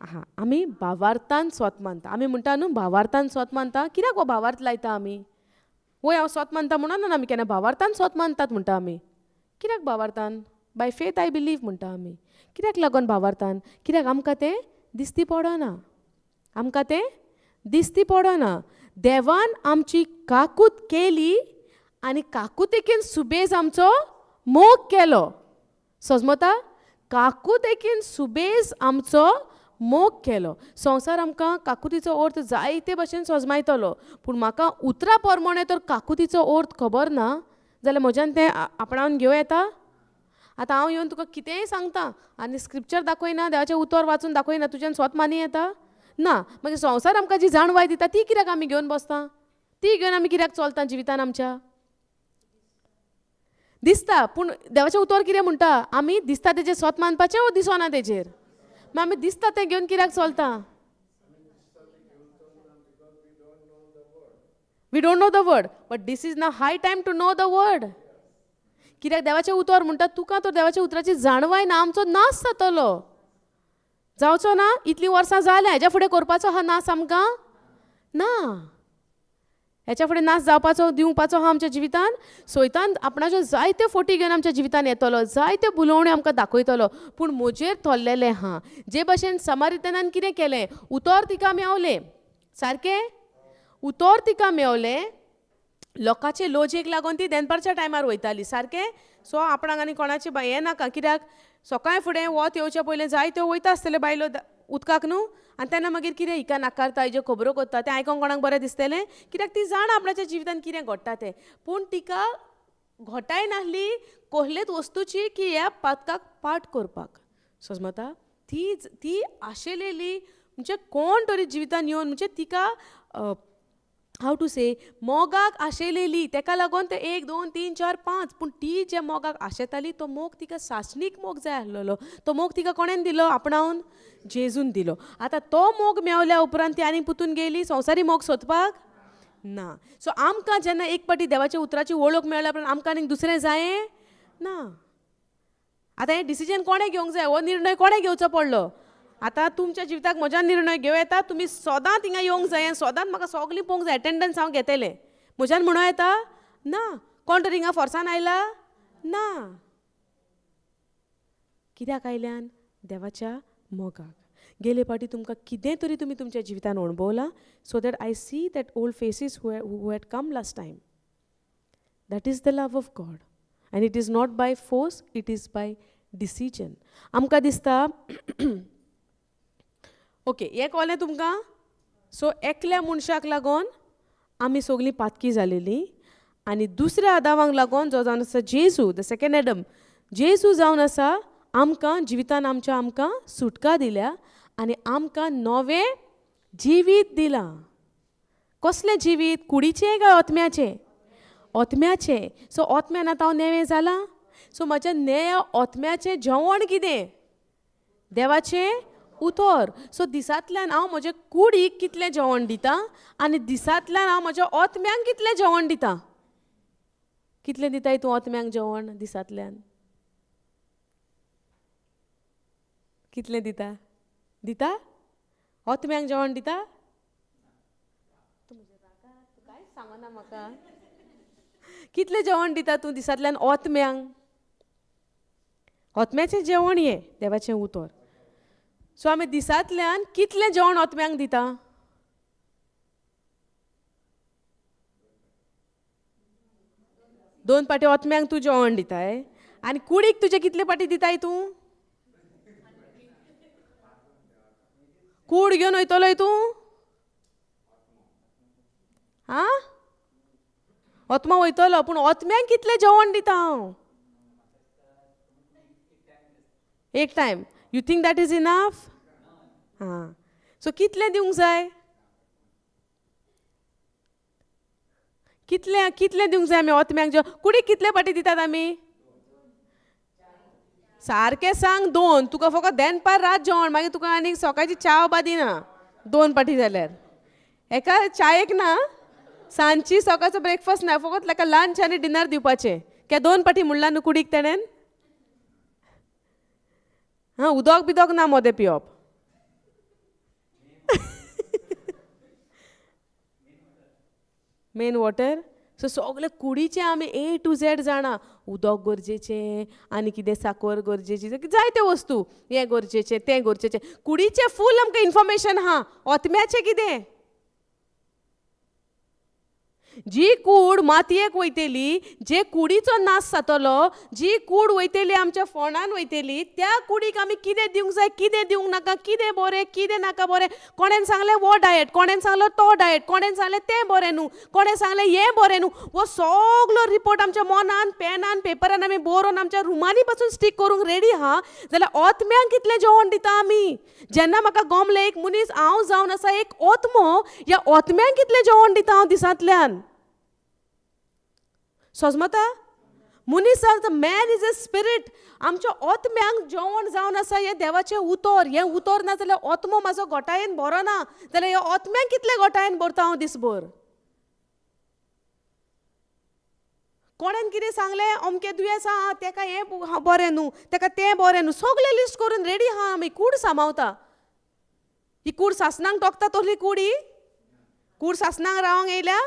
A: हां, आमी भावार्थान स्वत मानता. आमी म्हणटा न्हू भावार्थान स्वत मानता. कित्याक हो भावार्थ लायता आमी? वय हांव स्वत मानता म्हणून ना आमी केन्ना भावार्थान स्वत मानतात म्हणटा आमी. कित्याक भावार्थान? बाय फेथ I believe म्हणटा आमी. कित्याक लागून भावार्थान? कित्याक आमकां तें दिसती पडना, आमकां तें दिसती पडना. देवान आमची काकूत केली आनी काकुतेकीन सुबेज आमचो मोग केलो. सजमता? काकुतेकीन सुबेज आमचो मोग केलो. संवसार आमकां काकुतीचो अर्थ जायते भशेन सजमायतलो, पूण म्हाका उतरां प्रमाणे तर काकुतीचो अर्थ खबर ना जाल्यार म्हज्यान तें आपणावन घेवं येता? आतां हांव येवन तुका कितेंय सांगता आनी स्क्रिप्चर दाखयना, देवाचें उतर वाचून दाखयना, तुज्यान स्वत मानी येता ना. मागीर संवसार आमकां जी जाणवाय दिता ती कित्याक आमी घेवन बसता? ती घेवन आमी कित्याक चलता जिवितान आमच्या? दिसता, पूण देवाचें उतर कितें म्हणटा? आमी दिसता तेजेर स्वत मानपाचें वो दिसना तेजेर? मागीर आमी दिसता तें घेवन कित्याक चलता? We don't know the word, but this is now high time to know the word. कित्याक देवाचें उतर म्हणटा तुका तर देवाच्या उतराची जाणवाय ना, आमचो नाश जातलो. जावचो ना? इतलीं वर्सां जाल्यां, हेज्या फुडें करपाचो आहा नाश आमकां ना. हेच्या फुडें नाश जावपाचो दिवपाचो आहा आमच्या जिवितान. सैतान आपणाच्यो जायत्यो फोटी घेवन आमच्या जिवितान येतलो, जायत्यो भुलोवण्यो आमकां दाखयतलो, पूण म्हजेर थोरलेलें आहा. जे भशेन समारितनान कितें केलें, उतर तिका मेवलें, सारकें उतर तिका मेवलें. लोकांचे लोजेक लागून ती देनपारच्या टायमार वयताली, सारकें. सो आपणाक आनी कोणाचें हें नाका, कित्याक सकाळ फुडें वत येवचे पयलें जायत्यो वयता आसतल्यो बायलो उदकाक न्हू, आनी तेन्ना मागीर कितें हिका नाकारता, हिज्यो खबरो करता, तें आयकोंक कोणाक बरें दिसतलें? कित्याक ती जाणा आपणाच्या जिवितान कितें घडटा तें. पूण तिका घोटाय नासली कसलेच वस्तूची की ह्या पातकाक पाठ करपाक. समजता? ती ती आशेलेली म्हणजे कोण तरी जिवितान येवन म्हणजे तिका how to से मोगाक आशेलेली, तेका लागून ते 1 2 3 4 5, पूण ती जे मोगाक आशेताली तो मोग तिका सासणीक मोग जाय आसलेलो. तो मोग तिका कोणेन दिलो? आपणावन जेजून दिलो. आतां तो मोग मेवल्या उपरांत ती आनी पुतून गेली संवसारी मोग सोदपाक ना. सो आमकां जेन्ना एक पाटी देवाच्या उतराची वळख मेळ्ळ्या उपरांत आमकां आनीक दुसरें जायें ना. आतां हें डिसिजन कोणें घेवंक जाय? हो निर्णय कोणें घेवचो पडलो? आतां तुमच्या जिविताक म्हज्यान निर्णय घेवं येता? तुमी सदांच हिंगा येवंक जाय, सदांच म्हाका सगलीं पळोवंक जाय, एटेंडन्स हांव घेतलें, म्हज्यान म्हणूं येता ना. कोण तरी हिंगा फोर्सान आयला ना. कित्याक आयल्यान? देवाच्या मोगाक. गेले फावटी तुमकां कितें तरी तुमी तुमच्या जिवितान अणभवलां, so that I see that old faces who had come last time. That is the love of God, and it is not by force, it is by decision. आमकां दिसता ओके, हें कळ्ळें तुमकां? सो एकल्या मनशाक लागून आमी सगलीं पातकी जालेलीं, आनी दुसऱ्या आदावांक लागून जो जावन आसा जेजू, the second Adam, जेजू जावन आसा आमकां जिवितान आमच्या आमकां सुटका दिल्या आनी आमकां नवें जिवीत दिलां. कसलें जिवीत? कुडीचें काय ओत्म्याचें? ओत्म्याचें. सो ओत्म्यान आतां हांव नेवें जालां. सो म्हज्या नेया ओत्म्याचें जेवण कितें? देवाचें उतर. सो दिसांतल्यान हांव म्हजे कुडीक कितलें जेवण दिता आनी दिसांतल्यान हांव म्हज्या ओत्म्यांक कितलें जेवण दिता? कितलें दिताय तूं ओत्म्यांक जेवण दिसांतल्यान? कितलें दिता? दिता ओत्म्यांक जेवण दिता? तूं कांयच सांगना म्हाका. कितलें जेवण दिता तूं दिसांतल्यान ओत्म्यांक? ओत्म्याचें जेवण हें देवाचें उतर. सो आमी दिसांतल्यान कितलें जेवण ओत्म्यांक दिता? 2 पाटी ओत्म्यांक तूं जेवण दिताय, आनी कुडीक तुजे कितले पाटी दिताय तूं? कूड घेवन वयतलोय तूं? आं, ओत्मो वयतलो, पूण ओत्म्यांक कितलें जेवण दिता हांव? एक time. You think that is enough? हां, सो कितलें दिवंक जाय? कितलें कितलें दिवंक जाय आमी ओत्म्यांक जेवण? कुडीक कितले पाटी दितात आमी? सारकें सांग दोन तुका फकत देनपार रात जेवण मागीर तुका आनीक सकाळची च्या बा दिना दोन पाटी जाल्यार एका चायेक ना सांजची सकाळचो ब्रेकफास्ट ना फकत ताका लंच आनी डिनर दिवपाचें क्या दोन पाटी म्हणलां न्हू कुडीक तेणेन हां उदक बिदक ना मोदें पिवप मेन वॉटर सो सगळे कुडीचें आमी ए टू झॅड जाणा उदक गरजेचें आनी कितें साकर गरजेची जायत्यो वस्तू हें गरजेचें तें गरजेचें कुडीचें फूल आमकां इन्फॉर्मेशन आहा ओतम्याचें कितें जी कूड मातयेक वयतली जे कुडीचो नाश जातलो जी कूड वयतली आमच्या फोंडान वयतली त्या कुडीक आमी कितें दिवंक जाय कितें दिवंक नाका कितें बरें कितें नाका बरें कोणेन सांगलें हो डायट कोणेन सांगलो तो डायट कोणेन सांगलें तें बरें न्हू कोणें सांगलें हें बरें न्हू हो सगलो रिपोर्ट आमच्या मनान पेनान पेपरान आमी बरोवन आमच्या रुमांनी पासून स्टीक करूंक रेडी आहा जाल्यार ओतम्यांक कितलें जेवण दिता आमी जेन्ना म्हाका गोमलें एक मनीस हांव जावन आसा एक ओतमो ह्या ओतम्यांक कितलें जेवण दिता हांव दिसांतल्यान सोजमता मनीस मॅन is a spirit आमच्या ओतम्यांक जेवण जावन आसा हें देवाचें उतर हें उतर ना जाल्यार ओतमो म्हाजो गोटायेन बरो ना जाल्यार ह्या ओतम्यांक कितले गोटायेन भरता हांव दिसभर कोणेन कितें सांगलें अमकें दुयेंस आहा तेका हें बरें न्हू तेका तें बरें न्हू सगळें लिस्ट करून रेडी आहा आमी कूड सांबावता ही कूड सासणांक टोकता तसली कूड ही कूड सासणांक रावंक येयल्या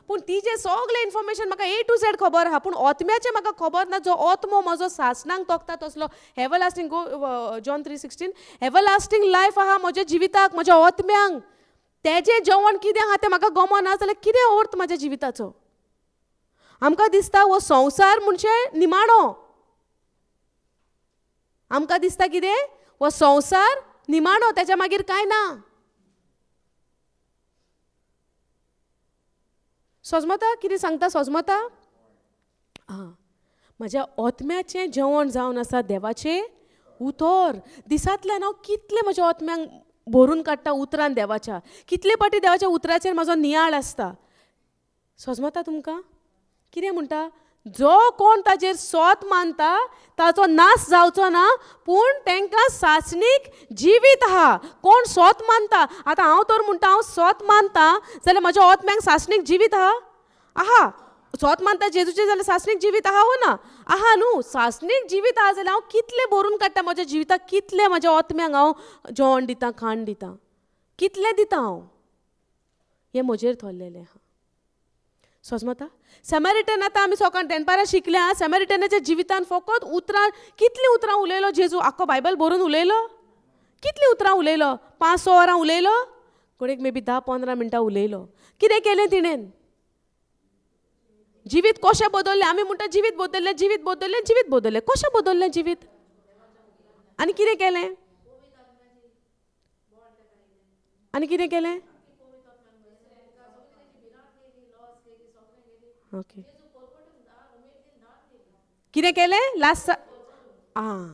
A: पूण तिजें सगळें इन्फॉर्मेशन म्हाका ए टू झॅड खबर आहा पूण ओतम्याचें म्हाका खबर ना जो ओतमो म्हजो सासणांक तोकता तसलो everlasting go John 3:16 everlasting life आहा म्हज्या जिविताक म्हज्या ओतम्यांक तेजें जेवण कितें आहा तें म्हाका गमना जाल्यार कितें अर्थ म्हज्या जिविताचो आमकां दिसता हो संवसार म्हणजे निमाणो आमकां दिसता कितें हो संवसार निमाणो तेच्या मागीर कांय ना सोजमता कितें सांगता सोजमता आं म्हज्या ओतम्याचें जेवण जावन आसा देवाचें उतर दिसांतल्यान हांव कितलें म्हज्या ओतम्यांक भरून काडटा उतरान देवाच्या कितले पाटी देवाच्या उतराचेर म्हजो नियाळ आसता सोजमता तुमकां कितें म्हणटा जो कोण ताजेर सोत मानता ताचो नाश जावचो ना पूण तांकां सासणीक जिवीत आहा कोण सोत मानता आतां हांव तर म्हणटा हांव सोत मानता जाल्यार म्हज्या ओतम्यांक सासणीक जिवीत आहा आहा सोत मानता जेजूचें जाल्यार सासणीक जिवीत आहा वो ना आहा न्हू सासणीक जिवीत आहा जाल्यार हांव कितलें भरून काडटा म्हज्या जिविताक कितलें म्हज्या ओतम्यांक हांव जेवण दितां खाण दितां कितलें दितां हांव हें म्हजेर थरलेलें आहा सोजमता सेमेरिटन आतां आमी सकाळ तेनपारा शिकल्या सेमेरिटनाच्या जिवितान फकत उतरां कितलीं उतरां उलयलो जेजू आख्खो बायबल बरोवन उलयलो कितलीं उतरां उलयलो 5-6 वरां उलयलो कोणेक मे बी 10-15 मिनटां उलयलो कितें केलें तिणेन जिवीत कशें बदललें आमी म्हणटा जिवीत बदललें जिवीत बदललें जिवीत बदललें कशें बदललें जिवीत आनी कितें केलें आनी कितें केलें ओके कितें केलें लास्ट आं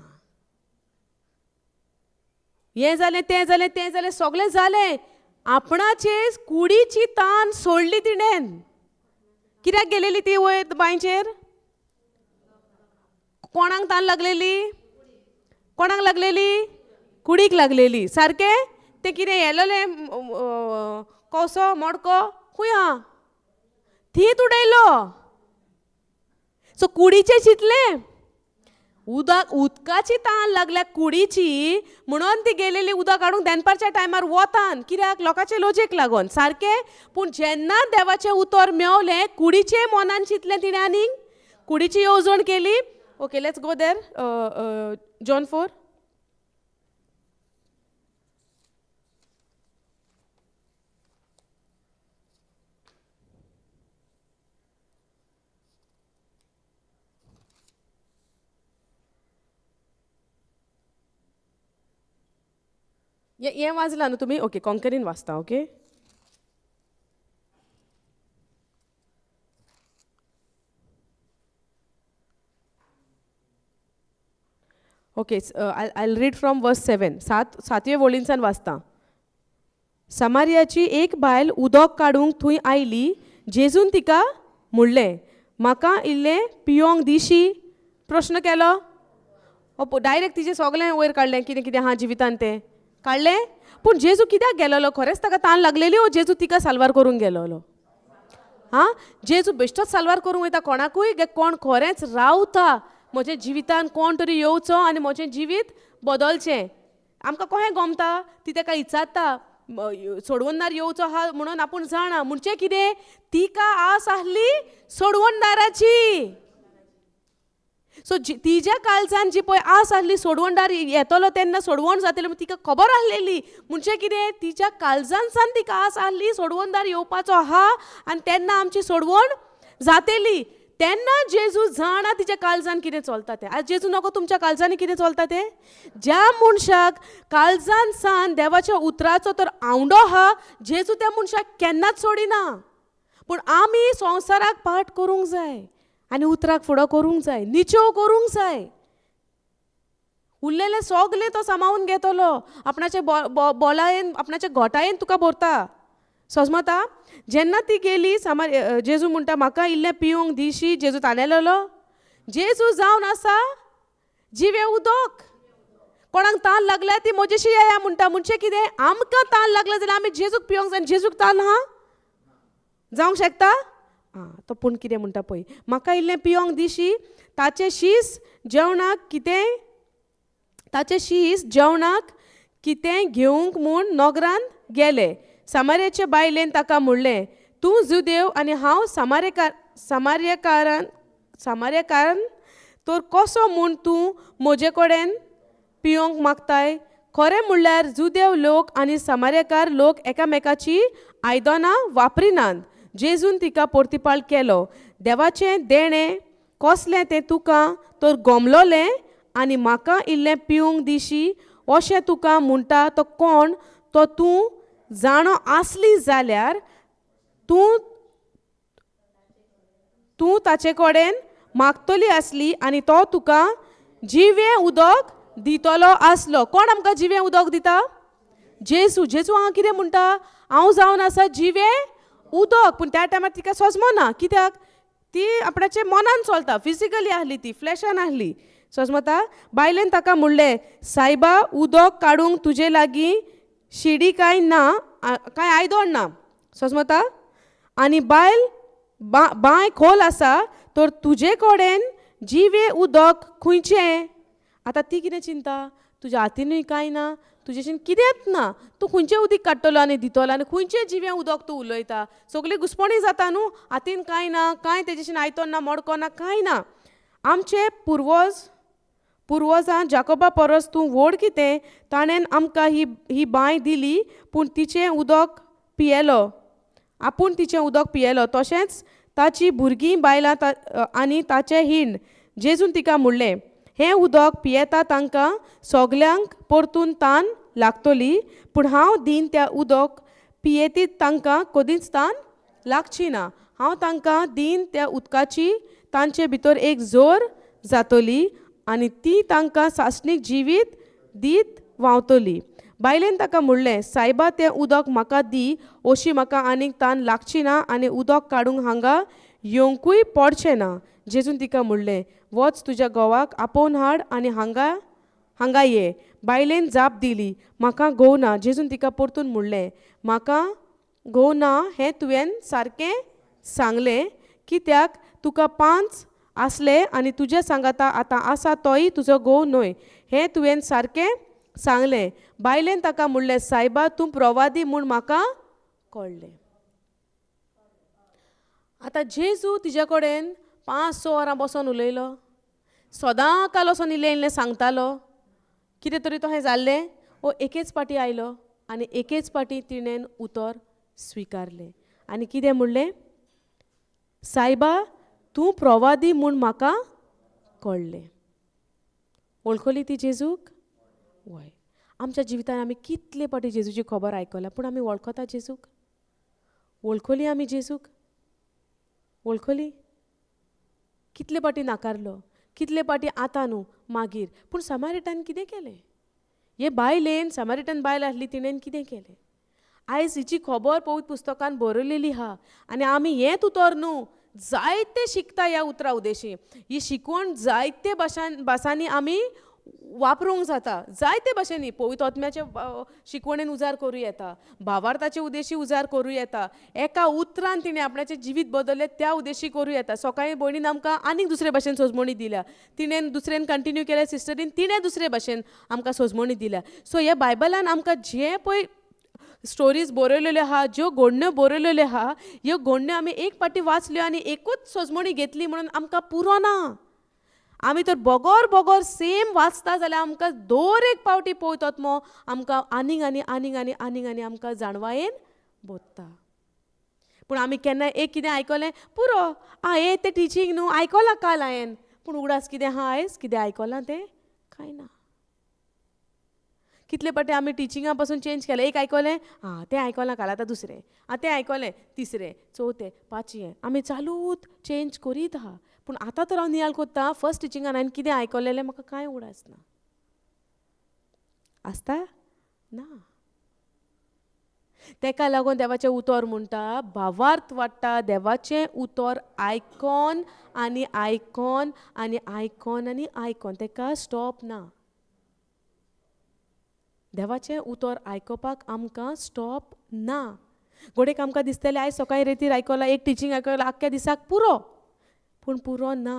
A: हें जालें तें जालें तें जालें सगळें जालें आपणाचे कुडीची तान सोडली तिणेन कित्याक गेलेली ती वयर बांयचेर कोणाक तान लागलेली कोणाक लागलेली कुडीक लागलेली सारकें तें कितें येलेलें कोसो मडको खूंय आहा थींत उडयलो सो कुडीचें चिंतलें उदक उदकाची तान लागल्या कुडीची म्हणून ती गेलेली उदक काडूंक दनपारच्या टायमार वतान कित्याक लोकांचे लोजेक लागून सारकें पूण जेन्ना देवाचें उतर मेवलें कुडीचें मनान चिंतलें तिणें आनीक कुडीची येवजण केली okay let's go there John 4 हें वाचलां न्हू तुमी ओके कॉन्करीन वाचता okay okay I read from verse 7 सातवे वळींच्यान वाचता समारियाची एक बायल उदक काडूंक थंय आयली जेजून तिका म्हणलें म्हाका इल्लें पियोंक दिशी प्रश्न केलो ओ डायरेक्ट तिजें सगळें वयर काडलें कितें कितें आहा जिवितान तें काडलें. पूण जेजू कित्याक गेलोलो? खरेंच ताका तान लागलेली ओ जेजू तिका साल्वार करूंक गेलोलो? आं, जेजू बेश्टोच साल्वार करूंक वयता कोणाकूय? कोण खरेंच रावता म्हज्या जिवितान कोण तरी येवचो आनी म्हजें जिवीत बदलचें. आमकां कहें गमता ती तेका इचारता सोडवणदार येवचो आहा म्हणून आपूण जाणा. म्हणजे कितें तिका आस आहली सोडवणदाराची. सो तिज्या काळजान जी पळय आस आहली सोडवणदार येतलो तेन्ना सोडवण जातली म्हण तिका खबर आहलेली. म्हणजे कितें तिच्या काळजान सान तिका आस आहली सोडवणदार येवपाचो आहा आनी तेन्ना आमची सोडवण जातली. तेन्ना जेजू जाणा तिच्या काळजान कितें चलता तें. आयज जेजू नको तुमच्या काळजांनी कितें चलता तें. ज्या मनशाक काळजान सान देवाच्या उतराचो तर आवंडो आहा जेजू त्या मनशाक केन्नाच सोडिना. पूण आमी संवसाराक पाठ करूंक जाय आनी उतराक फुडो करूंक जाय, निचेव करूंक जाय. उरलेलें सगलें तो सामावून घेतलो आपणाचे बोलायेन आपणाचे घोटायेन तुका भरता. सजमता जेन्ना ती गेली सामार जेजू म्हणटा म्हाका इल्लें पिवंक दिशी. जेजू तानेलेलो. जेजू जावन आसा जिवें उदक. कोणाक तान लागल्या ती म्हजेशी येया म्हणटा. म्हणजे कितें आमकां तान लागल्या जाल्यार आमी जेजूक पिवंक जाय. जेजूक तान आहा जावंक शकता? आं, तो पूण कितें म्हणटा पळय, म्हाका इल्लें पिवंक दिशी. ताचें शीस जेवणाक कितें ताचें शीस जेवणाक कितें घेवंक म्हूण नगरांत गेले. सामार्याचे बायलेन ताका म्हणलें तूं जुदेव आनी हांव सामार्यकारान तर कसो म्हूण तूं म्हजे कडेन पिवंक मागताय? खरें म्हणल्यार जुदेव लोक आनी सामार्यकार लोक एकामेकाची आयदनां वापरिनात. जेजून तिका परतिपाळ केलो देवाचें देणें कसलें तें तुका तर गोमलोलें आनी म्हाका इल्लें पिवंक दिशी अशें तुका म्हणटा तो कोण तो तूं जाणो आसली जाल्यार तूं तूं ताचे कडेन मागतली आसली आनी तो तुका जिवें उदक दितलो आसलो. कोण आमकां जिवें उदक दिता? जेजू. जेजू हांगा कितें म्हणटा? हांव जावन आसा जिवें उदक. पूण त्या टायमार तिका सजमना. कित्याक? ती आपणाचे मनान चलता, फिजिकली आहली, ती फ्लॅशान आहली. सजमता बायलेन ताका म्हणलें सायबा उदक काडूंक तुजे लागीं शिडी कांय ना, कांय आयदोण ना. सजमता आनी बायल बांय खोल आसा तर तुजे कडेन जिवें उदक खंयचें? आतां ती कितें चिंता, तुज्या हातीनूय कांय ना, तुजेशीन कितेंच ना, तूं खंयचें उदीक काडटलो आनी दितलो आनी खंयचें जिवें उदक तूं उलयता? सगळी घुसपणी जाता न्हू, हातीन कांय ना, कांय तेजेशीन आयतोन ना, मडको ना, कांय ना. आमचे पुर्वजां जाकोबा परस तूं व्हड कितें? ताणें आमकां ही ही बांय दिली पूण तिचें उदक पियेलो, आपूण तिचें उदक पियेलो, तशेंच ताची भुरगीं बायलां आनी ताचें हीण. जेजून तिका म्हणलें हें उदक पियेता तांकां सगल्यांक परतून तान लागतली, पूण हांव दीन त्या उदक पियेतीत तांकां कदींच तान लागची ना. हांव तांकां दीन त्या उदकाची तांचे भितर एक जोर जातली आनी ती तांकां सासणीक जिवीत दीत व्हांवतली. बायलेन ताका म्हणलें सायबा तें उदक म्हाका दी, अशी म्हाका आनीक तान लागची ना आनी उदक काडूंक हांगा येवंकूय पडचें ना. जेजून तिका म्हणलें वच तुज्या घोवाक आपोवन हाड आनी हांगा हांगा ये. बायलेन जाप दिली म्हाका घोव ना. जेजून तिका परतून म्हणलें म्हाका घोव ना हें तुवें सारकें सांगलें, कित्याक तुका 5 आसले आनी तुज्या सांगाता आतां आसा तोय तुजो घोव न्हय, हें तुवें सारकें सांगलें. बायलेन ताका म्हणलें सायबा तूं प्रवादी म्हूण म्हाका कळ्ळें. आतां जेजू तिज्या कडेन 5-6 वरां बसोन उलयलो, सदां काल वचोन इल्लें इल्लें सांगतालो, कितें तरी तशें जाल्लें. ओ एकेच पाटी आयलो आनी एकेच पाटी तिणें उतर स्विकारलें आनी कितें म्हणलें, सायबा तूं प्रवादी म्हूण म्हाका कळ्ळें. वळखली ती जेजूक? वय. आमच्या जिवितान आमी कितले पाटी जेजूची खबर आयकल्या, पूण आमी वळखता जेजूक? वळखली आमी जेजूक? वळखली? कितले पाटी नाकारलो, कितले पाटी आतां न्हू मागीर. पूण समारिटान कितें केलें? हे बायलेन, समारिटन बायल आसली, तिणेन कितें केलें? आयज हिची खबर पवित्र पुस्तकान बरयलेली आहा आनी आमी हेंच उतर न्हू जायते शिकता ह्या उतरा उदेशी. ही शिकवण जायते भासांनी आमी वापरूंक जाता जायते भाशेनी. पवित्र आत्म्याचे शिकवणेन उजार करूं येता, भावार्थाचे उद्देशी उजार करूं येता, एका उतरान तिणें आपणाचें जिवीत बदललें त्या उद्देशी करूं येता. सकाळीं भयणीन आमकां आनीक दुसरे भाशेन सोजमणी दिल्या, तिणें दुसऱ्यान कंटिन्यू केल्या, सिस्टरीन तिणें दुसरे भाशेन आमकां सोजमणी दिल्या. सो ह्या बायबलान आमकां जें पळय स्टोरीज बरयलेल्यो आहा, ज्यो घडण्यो बरयलेल्यो आहा, ह्यो घडण्यो आमी एक फावटी वाचल्यो आनी एकूच सोजमणी घेतली म्हणून आमकां पुरो ना. आमी तर बगोर बगोर सेम वाचता जाल्यार आमकां दर एक पावटी पवित्र आत्मो आमकां आनीक आनी आनीक आनी आनीक आनी आमकां जाणवायेन बोत्ता. पूण आमी केन्ना एक कितें आयकलें पुरो, आं हे तें टिचींग न्हू आयकलां काल हांवें, पूण उगडास कितें आहा आयज कितें आयकलां तें कांय ना. कितले पाटी आमी टिचिंगा पासून चेंज केलें, एक आयकलें आं तें आयकलां काल, आतां दुसरें, आं तें आयकलें तिसरें, चवथें, पांचवें, आमी चालूच चेंज करीत आहा. पूण आतां तर हांव नियाळ कोत्ता फर्स्ट टिचिंगान हांवें कितें आयकलेलें म्हाका कांय उगडास ना. आसता ना. तेका लागून देवाचें उतर म्हणटा भावार्थ वाडटा देवाचें उतर आयकोन आनी आयकोन आनी आयकोन आनी आयकोन, तेका स्टॉप ना. देवाचें उतर आयकोपाक आमकां स्टॉप ना. गोडेक आमकां दिसतलें आयज सकाळीं रेतीर आयकलां, एक टिचींग आयकलां, आख्ख्या दिसाक पुरो, पूण पुरो ना.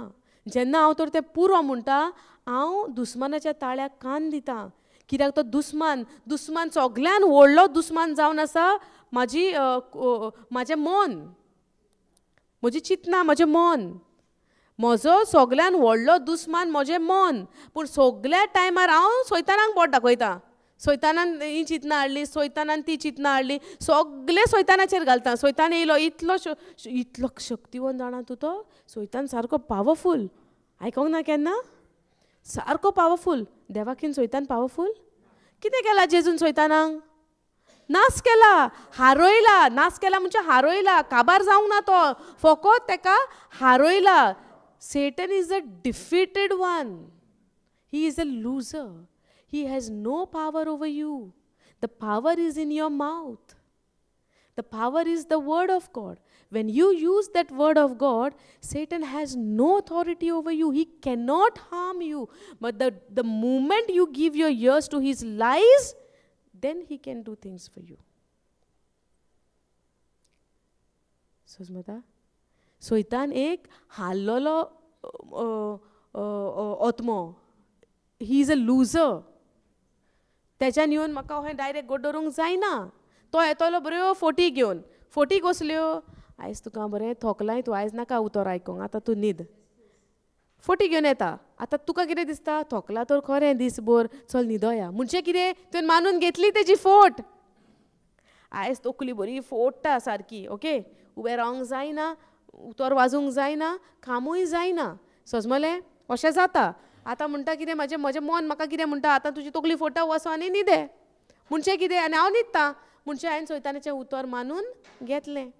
A: जेन्ना हांव तर तें पुरो म्हणटा हांव दुस्मानाच्या ताळ्याक कान दिता, कित्याक तो दुस्मान, दुस्मान सगळ्यान व्हडलो दुस्मान जावन आसा म्हाजी, म्हाजें मन, म्हजी चिंतना, म्हजें मन. म्हजो सगळ्यान व्हडलो दुस्मान म्हजें मन. पूण सगळ्या टायमार हांव सैतानाक बोट दाखयता, सैतानान ही चिंतना हाडली, सैतानान ती चिंतना हाडली, सगळें सैतानाचेर घालता. सैतान येयलो इतलो इतलो शक्तिवंत जाणा तूं, तो सैतान सारको पावरफूल, आयकोंक ना केन्ना, सारको पावरफूल. देवाकीन सैतान पावरफूल? कितें केला जेजून सैतानाक? नास केला, हारयला. नास केला म्हणजे हारयला, काबार जावंक ना तो, फकत तेका हारयला. Satan is a defeated one, he is a loser, he has no power over you. The power is in your mouth. The power is the word of God. When you use that word of God, Satan has no authority over you. He cannot harm you. But the moment you give your ears to his lies, then he can do things for you. Sojmata? Satan ek hallolo atmo. He is a loser. तेच्यान येवन म्हाका अहें direct गोड दवरूंक जायना. तो येतलो बऱ्यो फोटी घेवन, फोटी कसल्यो, आयज तुका बरें थोकलाय तूं, आयज नाका उतर आयकोंक, आतां तूं न्हीद. फोटी घेवन येता. आतां तुका कितें दिसता, थोकला तर खरें दीसभर, चल न्हिदोया. म्हणजे कितें, तुवें मानून घेतली तेजी फोट. आयज तकली बरी फोडटा सारकी, ओके, उबें रावंक जायना, उतर वाजूंक जायना, कामूय जायना, सजमलें अशें जाता. आतां म्हणटा कितें, म्हाजें म्हजें मन म्हाका कितें म्हणटा, आतां तुजी तकली फोडटा, वचो आनी न्हिदे. म्हणजे कितें, आनी हांव न्हिदता. म्हणजे हांवें सैतानाचें उतर मानून घेतलें.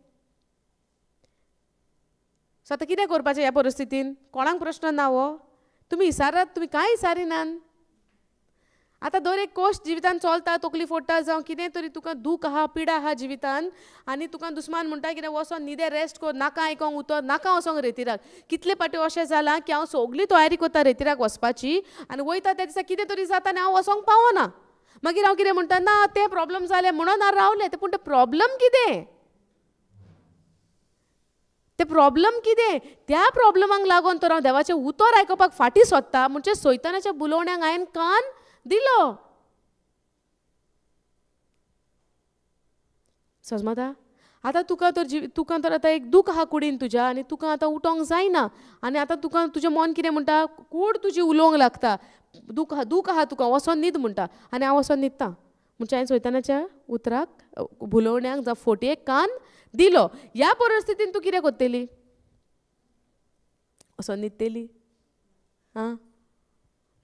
A: सो आतां कितें करपाचें ह्या परिस्थितीन? कोणाक प्रश्न ना हो, तुमी इसारात, तुमी कांय इसारिनात. आतां दर एक कोश्ट जिवितान चलता, तकली फोडटा जावं कितें तरी तुका दूख आहा, पिडा आहा जिवितान, आनी तुका दुस्मान म्हणटा कितें, वचोन न्हिदे, रेस्ट कर, नाका आयकोंक उतर, नाका वचोंक रेतिराक. कितले फावटी अशें जालां की हांव सगळी तयारी करता रेतिराक वचपाची, आनी वयता त्या दिसा कितें तरी जाता आनी हांव वचोंक पावना. मागीर हांव कितें म्हणटा, ना तें प्रॉब्लम जालें म्हणून हांव रावलें. पूण तें प्रॉब्लम कितें, तें प्रॉब्लम कितें, त्या प्रॉब्लमाक लागून तर हांव देवाचें उतर आयकुपाक फाटीं सोदता. म्हणजे सैतानाच्या बुलोवण्याक हांवें कान दिलो. सजमता आतां तुका तर तुका तर आतां एक दूख आहा कुडीन तुज्या, आनी तुका आतां उठोंक जायना, आनी आतां तुका तुजें मन कितें म्हणटा, कूड तुजी उलोवंक लागता, दूख दूख आहा तुका, वचोन न्हीद म्हणटा, आनी हांव वचोन न्हिदता. म्हणजे हांवें सैतानाच्या उतराक भुलोवण्याक जावं फोटयेक कान दिलो. ह्या परिस्थितीन तूं कितें करतली? वचोन न्हिदतली? आं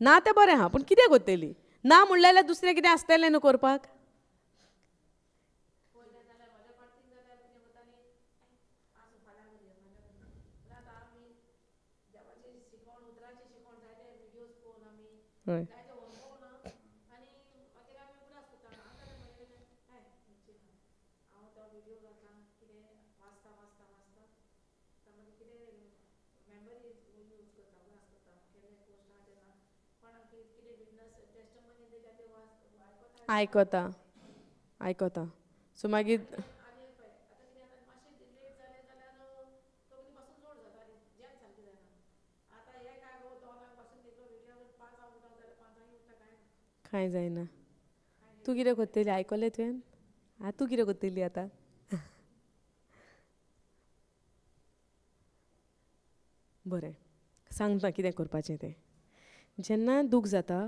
A: ना तें बरें आहा, पूण कितें करतली? ना म्हणलें जाल्यार दुसरें कितें आसतलें न्हू करपाक. हय आयकता आयकता सो मागीर कांय जायना. तूं कितें करतली? आयकलें तुवें? आं, तूं कितें करतली आतां? बरें सांगता कितें करपाचें तें. जेन्ना दूख जाता,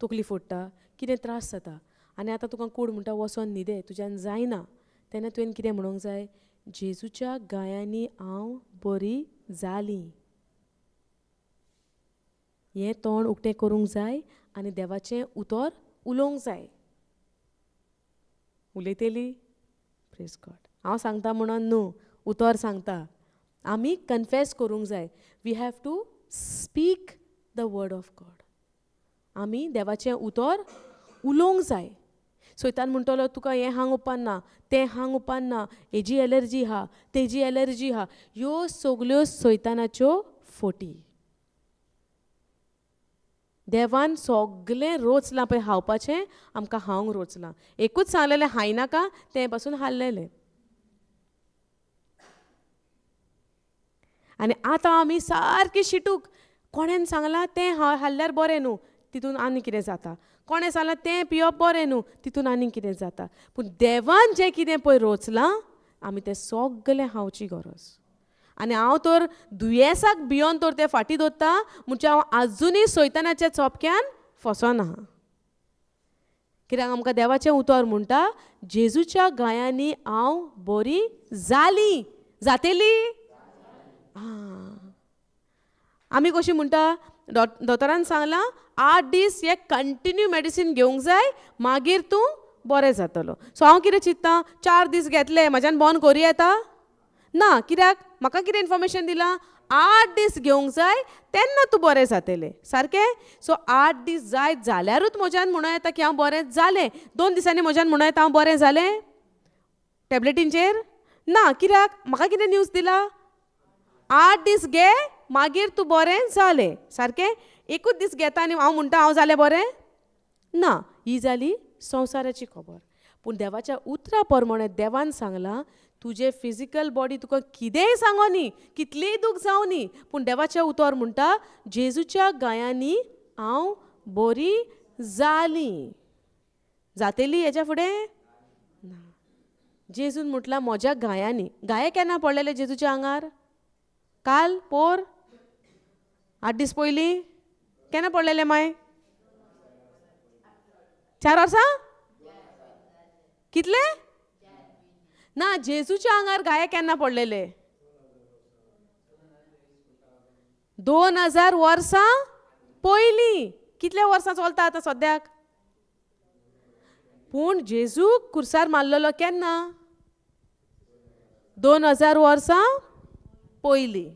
A: तकली फोडटा, कितें त्रास जाता आनी आतां तुका कोण म्हणटा वचोन न्हिदे, तुज्यान जायना, तेन्ना तुवें कितें म्हणूंक जाय? जेजूच्या गायांनी हांव बरी जाली. हें तोंड उक्तें करूंक जाय आनी देवाचें उतर उलोवंक जाय. उलयतली? Praise God. हांव सांगता म्हणून न्हू, उतर सांगता. आमी कन्फेस करूंक जाय. We have to speak the word of God. आमी देवाचें उतर उलोवंक जाय. सैतान म्हणटलो तुका हें हांग उपान्ना, तें हांग उपान्ना, हेजी एलर्जी आहा, तेजी एलर्जी आहा. ह्यो सगल्यो सैतानाच्यो फोटी. देवान सगलें रोचलां पळय खावपाचें, आमकां खावंक रोचलां. एकूच सांगलेलें खायनाका, तें पासून हाडलेलें. आनी आतां आमी सारकी शिटूक, कोणेन सांगलां तें हाडल्यार बरें न्हू, तितून आनी कितें जाता. कोणें सांगलां तें पिवप बरें न्हू, तितून आनी कितें जाता. पूण देवान जें कितें पळय रोचलां आमी तें सगलें खावची गरज. आनी हांव तर दुयेंसाक भियोन तर तें फाटीं दवरता, म्हणजे हांव आजुनूय सैतानाच्या चोपक्यान फसना. कित्याक आमकां देवाचें उतर म्हणटा, जेजूच्या गायांनी हांव बरी जाली. जातेली? आं, आमी कशी म्हणटा, दोतोरान सांगलां 8 दीस हे कंटिन्यू मेडिसीन घेवंक जाय, मागीर तूं बरें जातलो. सो हांव कितें चिंत्ता, 4 दीस घेतले म्हज्यान बंद करूं येता ना, कित्याक म्हाका कितें इन्फॉर्मेशन दिलां, 8 दीस घेवंक जाय तेन्ना तूं बरें जातलें. सारकें? सो 8 दीस जायत जाल्यारूच म्हज्यान म्हणूं येता की हांव बरें जालें. 2 दिसांनी म्हज्यान म्हणूं येता हांव बरें जालें टॅबलेटींचेर ना, कित्याक म्हाका कितें न्यूज दिला, 8 दीस घे मागीर तूं बरें जालें. सारकें? एकूच दीस घेता आनी हांव म्हणटा हांव जालें बरें ना. ही जाली संवसाराची खबर. पूण देवाच्या उतरा प्रमाणे देवान सांगलां, तुजें फिजिकल बॉडी तुका कितेंय सांगोनी, कितलीय दूख जावनी, पूण देवाचें उतर म्हणटा जेजूच्या गायांनी हांव बरी जाली. जातेली हेच्या फुडें ना. जेजून म्हटलां म्हज्या गायांनी. गाये केन्ना पडलेले जेजूच्या आंगार? काल, पोर, 8 दीस पयलीं? केन्ना पडलेले माय? 4 वर्सां? कितले? ना, जेजूच्या आंगार गाये केन्ना पडलेले? 2000 वर्सां पयलीं. कितले वर्सां चलता आतां सद्याक? पूण जेजू कुर्सार मारलेलो केन्ना? 2000 वर्सां पयलीं.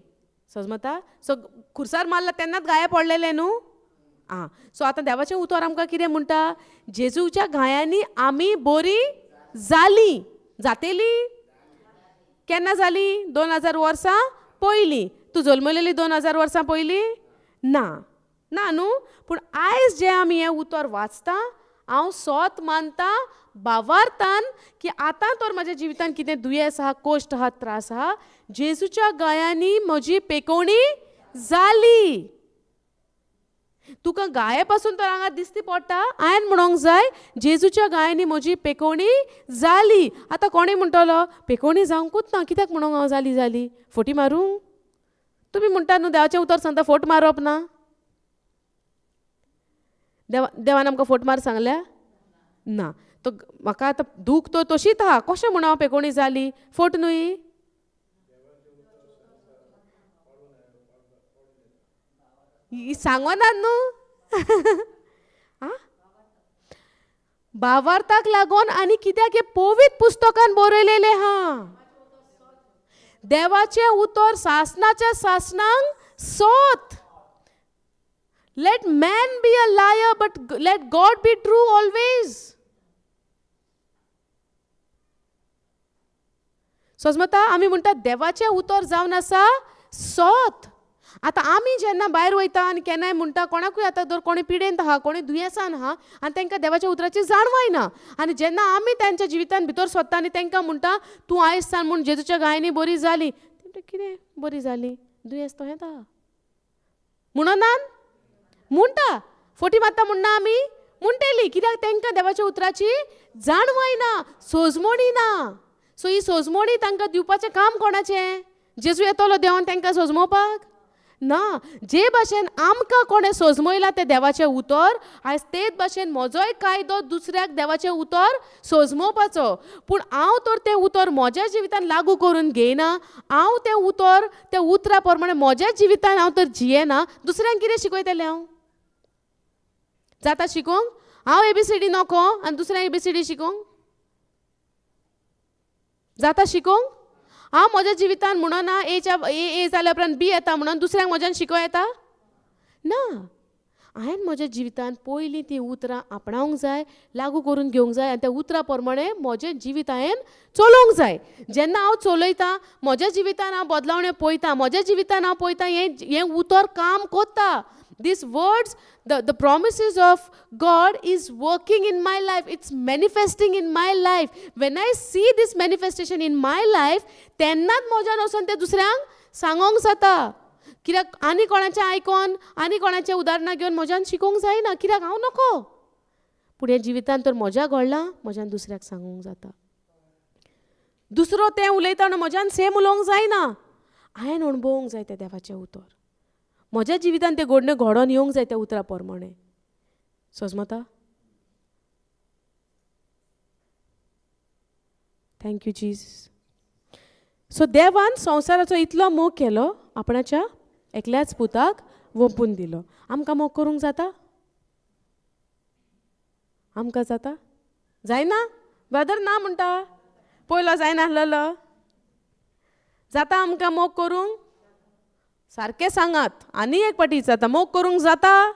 A: समजता? सो खुर्सार मारला तेन्नाच गाये पडलेले न्हू. आं, सो आतां देवाचें उतर आमकां कितें म्हणटा, जेजूच्या घायांनी आमी बरी जाली. जातेली? केन्ना जाली? 2000 वर्सां पयलीं. तूं जल्मलेली 2000 वर्सां पयलीं? ना, ना न्हू. पूण आयज जें आमी हें उतर वाचता, हांव सोत मानता बावार्थान की आतां तर म्हज्या जिवितान कितें दुयेंस आहा, कोश्ट आहा, त्रास आहा, जेजूच्या गायांनी म्हजी पेकोवणी जाली. तुका गाये पासून तर हांगा दिसती पडटा, हांवें म्हणोंक जाय जेजूच्या गायांनी म्हजी पेकोवणी जाली. आतां कोणूय म्हणटलो पेकोवणी जावंकूच ना, कित्याक म्हणोंक हांव जाली जाली? फोटी मारूंक? तुमी म्हणटा न्हू देवाचें उतर सांगता फोट मारप ना. देवान आमकां फोट मार सांगल्या ना. तो म्हाका आतां दूख तो तशीच आहा, कशें म्हूण हांव पेकोवणी जाली? फोट न्हय. सांगोना न्हू. आं, भावार्थाक लागून आनी कित्याक हें पवित्र पुस्तकान बरयलेलें आहा. देवाचें उतर सासणाच्या सासणांक सोत. Let man be a liar, but let God be true always. समजता? आमी म्हणटात देवाचें उतर जावन आसा सत. आतां आमी जेन्ना भायर वयता आनी केन्नाय म्हणटा कोणाकूय, आतां जर कोणी पिडेंत आहा, कोणी दुयेंसान आहा आनी तांकां देवाच्या उतराची जाणवाय ना, आनी जेन्ना आमी तांच्या जिवितान भितर सोदता आनी तांकां म्हणटा तूं आयज सान म्हूण जेजूच्या गायनी बरी जाली, ते कितें बरी जाली, दुयेंस तहेंच आहा म्हणून म्हणटा, फोटी मारता म्हणना आमी म्हणटेली, कित्याक तांकां देवाच्या उतराची जाणवाय ना, सोजमणी ना. सो ही सोजमणी तांकां दिवपाचें काम कोणाचें? जेजू येतलो देवान तांकां सोजमोवपाक ना. जे भाशेन आमकां कोणें सोजमयलां तें देवाचें उतर, आयज तेच भाशेन म्हजोय कायदो दुसऱ्याक देवाचें उतर सोजमोवपाचो. पूण हांव तर तें उतर म्हज्या जिवितान लागू करून घेयना, हांव तें उतर त्या उतरा प्रमाणे म्हज्या जिवितान हांव तर जियेना, दुसऱ्यांक कितें शिकयतलें हांव? जाता शिकोवंक? हांव एबीसीडी नको आनी दुसऱ्यांक एबीसीडी शिकोवंक जाता शिकोवंक? हांव म्हज्या जिवितान म्हणना एच्या ए ए जाल्या उपरांत बी येता म्हणून दुसऱ्यांक म्हज्यान शिकोवं येता ना. हांवें म्हज्या जिवितान पयलीं तीं उतरां आपणावंक जाय, लागू करून घेवंक जाय आनी त्या उतरां प्रमाणे म्हजें जिवीत हांवें चलोवंक जाय. जेन्ना हांव चलयतां म्हज्या जिवितान हांव बदलावण्यो पळयता, म्हज्या जिवितान हांव पळयता हें उतर काम करता. These words, the promises of God is working in my life. It's manifesting in my life. When I see this manifestation in my life, तेन्नाच म्हज्यान वचोन तें दुसऱ्यांक सांगोंक जाता. कित्याक आनी कोणाचें आयकोन आनी कोणाचें उदाहरणां घेवन म्हज्यान शिकोवंक जायना, कित्याक हांव नको. पूण हें जिवितान तर म्हज्या घडलां, म्हज्यान दुसऱ्याक सांगूंक जाता. दुसरो तें उलयता म्हणून म्हज्यान सेम उलोवंक जायना, हांवें अणभवूंक जाय तें देवाचें उतर. म्हज्या जिवितान तें घडणें घडोवन येवंक जाय त्या उतरा प्रमाणे. सोजमता? Thank you Jesus. सो देवान संवसाराचो इतलो मोग केलो, आपणाच्या एकल्याच पुताक वोंपून दिलो. आमकां मोग करूंक जाता? आमकां जाता? जायना? ब्रदर ना म्हणटा, पयलो जायनासलेलो. जाता आमकां मोग करूंक? सारकें सांगात, आनी एक पाटी जाता मोग करूंक जाता?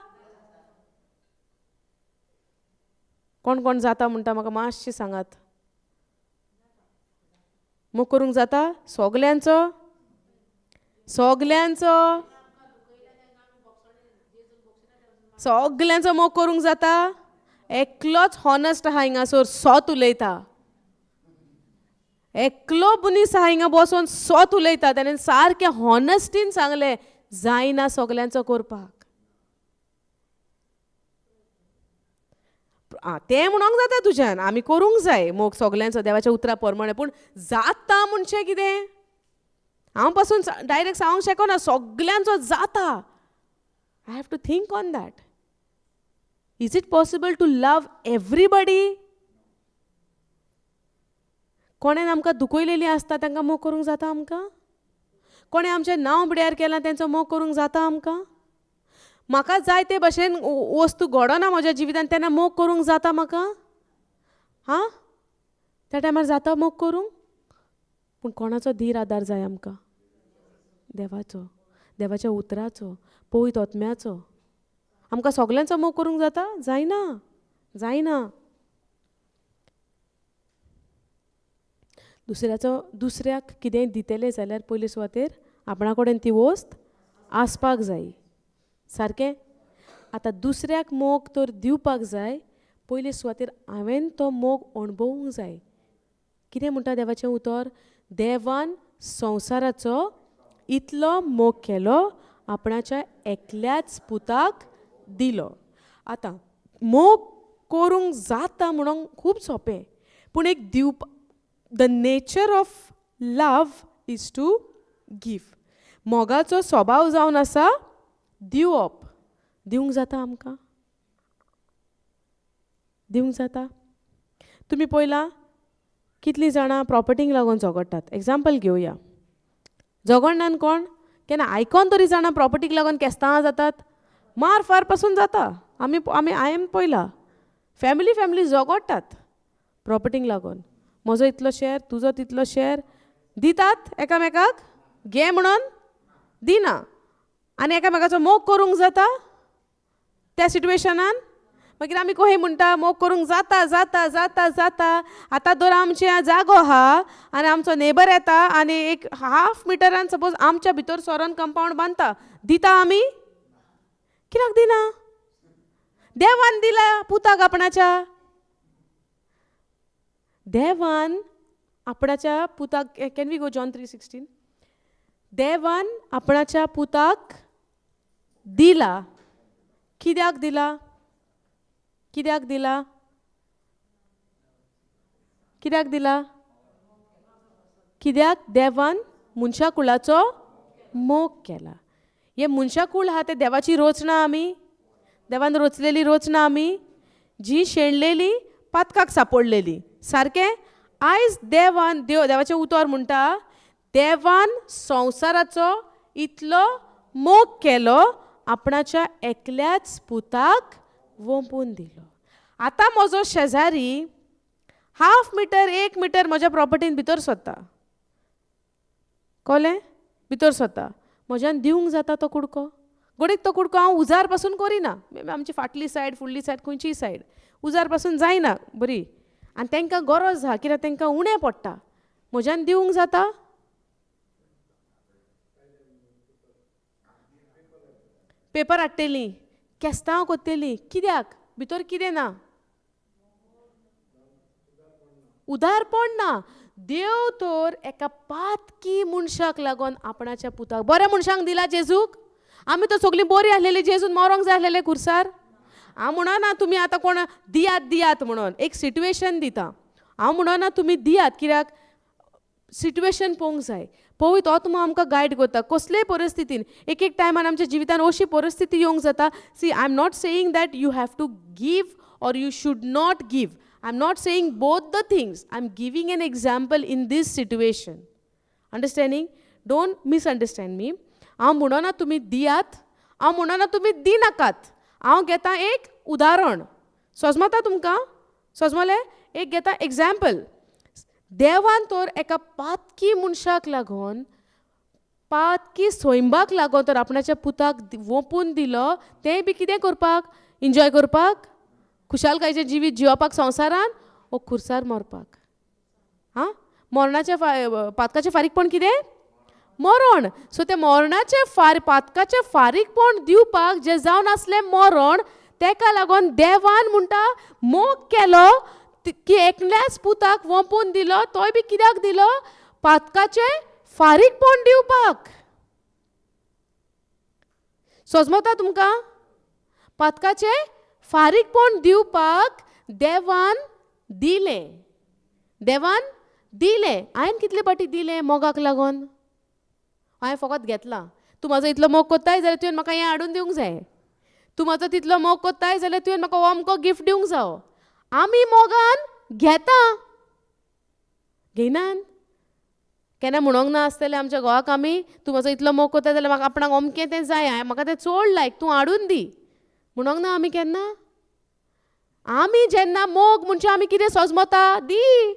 A: कोण कोण जाता म्हणटा म्हाका मातशें सांगात. मोग करूंक जाता सगल्यांचो? सगल्यांचो सगल्यांचो मोग करूंक जाता? एकलोच हॉनस्ट आहा हिंगासर, सोत उलयता. एकलो मनीस आहा हिंगा बसोन सोत उलयता, ताणें सारकें हॉनस्टीन सांगलें जायना सगल्यांचो करपाक. आं तें म्हणोंक जाता तुज्यान, आमी करूंक जाय मोग सगल्यांचो देवाच्या उतरा प्रमाणे, पूण जाता म्हणचें कितें हांव पासून डायरेक्ट सांगूंक शकना सगल्यांचो जाता. I have to think on that. Is it possible to love everybody? कोणें आमकां दुखयलेलीं आसता तांकां मोग करूंक जाता आमकां? कोणें आमचें नांव बिड्यार केलां तेंचो मोग करूंक जाता आमकां? म्हाका जाय ते भशेन वस्तू घडना म्हज्या जिवितान तेन्ना मोग करूंक जाता म्हाका? हां, त्या टायमार जाता मोग करूंक? पूण कोणाचो धीर आदार जाय आमकां? देवाचो, देवाच्या उतराचो, पवित्र आत्म्याचो. आमकां सगल्यांचो मोग करूंक जाता? जायना, जायना. दुसऱ्याचो दुसऱ्याक कितेंय दितले जाल्यार पयले सुवातेर आपणा कडेन ती वस्त आसपाक जाय. सारकें? आतां दुसऱ्याक मोग तर दिवपाक जाय, पयले सुवातेर हांवें तो मोग अणभवूंक जाय. कितें म्हणटा देवाचें उतर? देवान संवसाराचो इतलो मोग केलो, आपणाच्या एकल्याच पुताक दिलो. आतां मोग करूंक जाता म्हणून खूब सोंपें, पूण एक दिवप, the nature of love is to give. मोगाचो स्वभाव जावन आसा दिवप. दिवंक जाता आमकां? दिवंक जाता? तुमी पळयलां कितलीं जाणां प्रॉपर्टींक लागून झगडटात. एग्जाम्पल घेवया, झगडनान कोण केन्ना आयकोन तरी जाणां प्रॉपर्टीक लागून केस्तांवां जातात, मार फार पासून जाता. आमी आमी हांवें पळयलां फॅमिली फॅमिली झगडटात प्रॉपर्टींक लागून. म्हजो इतलो शेर, तुजो तितलो शेर, दितात एकामेकाक घे म्हणून दिना, आनी एकामेकाचो मोग करूंक जाता त्या सिट्युएशनान. मागीर आमी कोहे म्हणटा मोग करूंक जाता जाता जाता जाता. आतां दर आमचे जागो आहा आनी आमचो नेबर येता आनी एक हाफ मिटरान सपोज आमच्या भितर सरोन कंपावंड बांदता, दिता आमी? कित्याक दिना? देवान दिला पुताक आपणाच्या, देवान आपणाच्या पुताक. Can we go John 3:16? देवान आपणाच्या पुताक दिला. कित्याक दिला? कित्याक दिला? कित्याक दिला? कित्याक देवान मनशा कुळाचो मोग केला. हे मनशा कूळ आहा ते देवाची रचना, आमी देवान रचलेली रचना, आमी जी शेणलेली, पातकाक सापडलेली. सारकें? आयज देवान देव देवाचें उतर म्हणटा, देवान संवसाराचो इतलो मोग केलो, आपणाच्या एकल्याच पुताक वोंपून दिलो. आतां म्हजो शेजारी हाफ मिटर एक मिटर म्हज्या प्रॉपर्टीन भितर सोदता, कळ्ळें? भितर सोदता. म्हज्यान दिवंक जाता तो कुडको? घडीक तो कुडको हांव उजार पासून करिना, आमची फाटली सायड फुडली सायड खंयचीय सायड उजार पासून जायना बरी, आनी तांकां गरज आहा कित्याक तांकां उणें पडटा. म्हज्यान दिवंक जाता? पेपर हाडटली, केस्तांव कोत्तली. कित्याक? भितर कितें ना, उदारपण ना. देव तर एका पातकी मनशाक लागून आपणाच्या पुताक, बऱ्या मनशांक दिला जेजूक. आमी तर सगळीं बरीं आसलेलीं, जेजून मरोंक जाय आसलेलें खुर्सार. हांव म्हणना तुमी आतां कोण दियात दियात म्हणून, एक सिट्युएशन दिता. हांव म्हणना तुमी दियात, कित्याक सिट्युएशन पळोवंक जाय. पवित्र आत्मा आमकां गायड करता कसलेय परिस्थितीन. एक एक टायमान आमच्या जिवितान अशी परिस्थिती येवंक जाता. See, I am not saying that you have to give or you should not give. I am not saying both the things. I am giving an example in this situation. Understanding? Don't misunderstand me. हांव म्हणना तुमी दियात, हांव म्हणना तुमी दिनाकात. हांव घेता एक उदाहरण. सजमता तुमकां? सजमलें? एक घेता एग्जाम्पल. देवान तर एका पातकी मनशाक लागून, पातकी स्वयंबाक लागून तर आपणाच्या पुताक वोंपून दिलो. तें बी कितें करपाक? एन्जॉय करपाक, खुशालकायेचें जिवीत जिवपाक संवसारान, ओ खुर्सार मरपाक? आं, मरणाचें पातकाचें फारीकपण कितें? मरण. सो तें मरणाचें पातकाचें फारीकपण दिवपाक जें जावन आसलें मरण, तेका लागून देवान म्हणटा मोग केलो की एकल्याच पुताक वोंपून दिलो. तोय बी कित्याक दिलो? पातकाचें फारीकपण दिवपाक. सजमता तुमकां? पातकाचें फारीकपण दिवपाक देवान दिलें, देवान दिलें. हांवें कितले फावटी दिलें मोगाक लागून? हांवें फकत घेतलां. तूं म्हाजो इतलो मोग कोत्ताय जाल्यार तुवें म्हाका हें हाडून दिवंक जाय. तूं म्हाजो तितलो मोग कोत्ताय जाल्यार तुवें म्हाका अमको गिफ्ट दिवंक जावो. आमी मोगान घेता, घेयनान. केन्ना म्हणोंक ना आसतलें आमच्या घोवाक आमी, तूं म्हाजो इतलो मोग कोत्ता जाल्यार म्हाका आपणाक अमकें तें जाय, हांवें म्हाका तें चड लायक, तूं हाडून दी. म्हणोंक ना आमी केन्ना? आमी जेन्ना मोग म्हणजे आमी कितें सजमता? दी,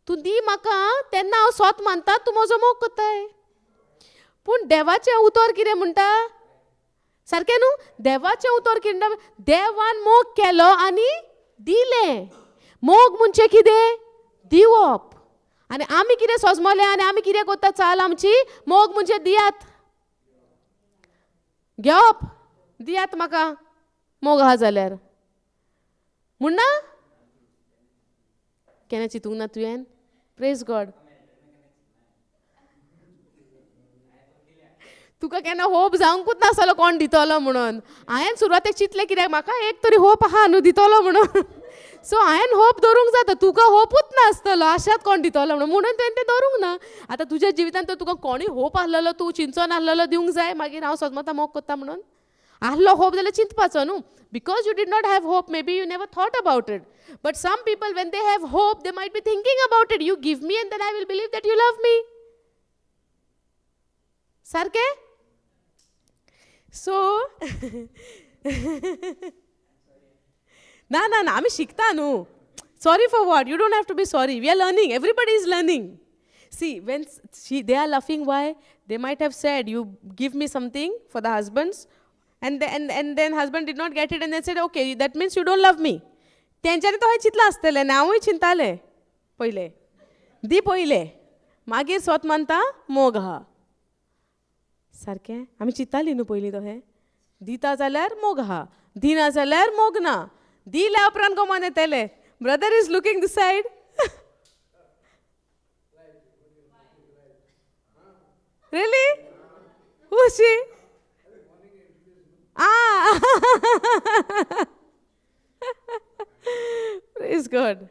A: तूं दी म्हाका, तेन्ना हांव सोत मानता तूं म्हजो मोग कोत्ताय. पूण देवाचें उतर कितें म्हणटा? सारकें न्हू? देवाचें उतर कितें म्हणटा? देवान मोग केलो आनी दिलें. मोग म्हणजे कितें? दिवप. आनी आमी कितें सजमलें आनी आमी कितें करता? चाल आमची मोग म्हणजे दियात, घेवप, दियात म्हाका मोग आहा जाल्यार म्हणना. केन्ना चिंतूंक ना तुवें? Praise God. तुका केन्ना होप जावंकूच नासलो कोण दितलो म्हणून. हांवें सुरवातेक चिंतलें कित्याक म्हाका एक तरी होप आहा न्हू दितलो म्हणून. सो हांवें होप दवरूंक जाता. तुका होपूच नासतलो आशात कोण दितलो म्हणून, म्हणून तुवें तें दवरूंक ना. आतां तुज्या जिवितांत तर तुका कोणूय होप आसलेलो, तूं चिंचो नासलेलो दिवंक जाय, मागीर हांव सजमता मोग कोत्ता म्हणून. आहलो होप जाल्यार चिंतपाचो न्हू. Because you did not have hope, maybe you never thought about it. But some people when they have hope, they might be thinking about it. You give me and then I will believe that you love me. सारकें? So ना ना ना, आमी शिकता न्हू. Sorry for what? You don't have to be sorry. We are learning. Everybody is learning. See, when they are laughing, why? They might have said, you give me something for the husbands. And and then husband did not get it and then said okay that means you don't love me. तेंच्यांनी तशें चिंतलां आसतलें आनी हांवूय चिंतालें पयलें दी पयलें मागीर स्वत मानता मोग आहा. सारकें आमी चिंतालीं न्हू पयलीं तशें, दिता जाल्यार मोग आहा, दिना जाल्यार मोग ना, दिल्या उपरांत गोमान येतलें. Brother is looking this side. Really? Who is she? Ah! Praise God.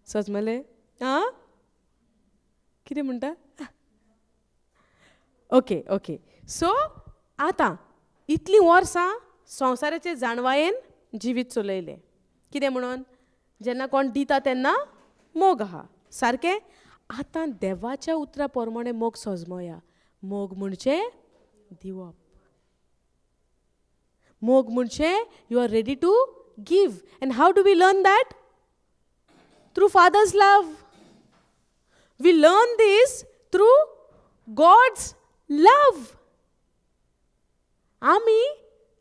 A: सजमले आं कितें म्हणटा? Okay okay. सो आतां इतलीं वर्सां संवसाराचे जाणवायेन जिवीत चलयलें. कितें म्हणून? जेन्ना कोण दिता तेन्ना मोग आहा. सारकें? आतां देवाच्या उतरा प्रमाणे मोग सजमया. मोग म्हणजे दिवप. मोग म्हणजे you are ready to give. And how do we learn that? Through father's love. We learn this through God's love. आमी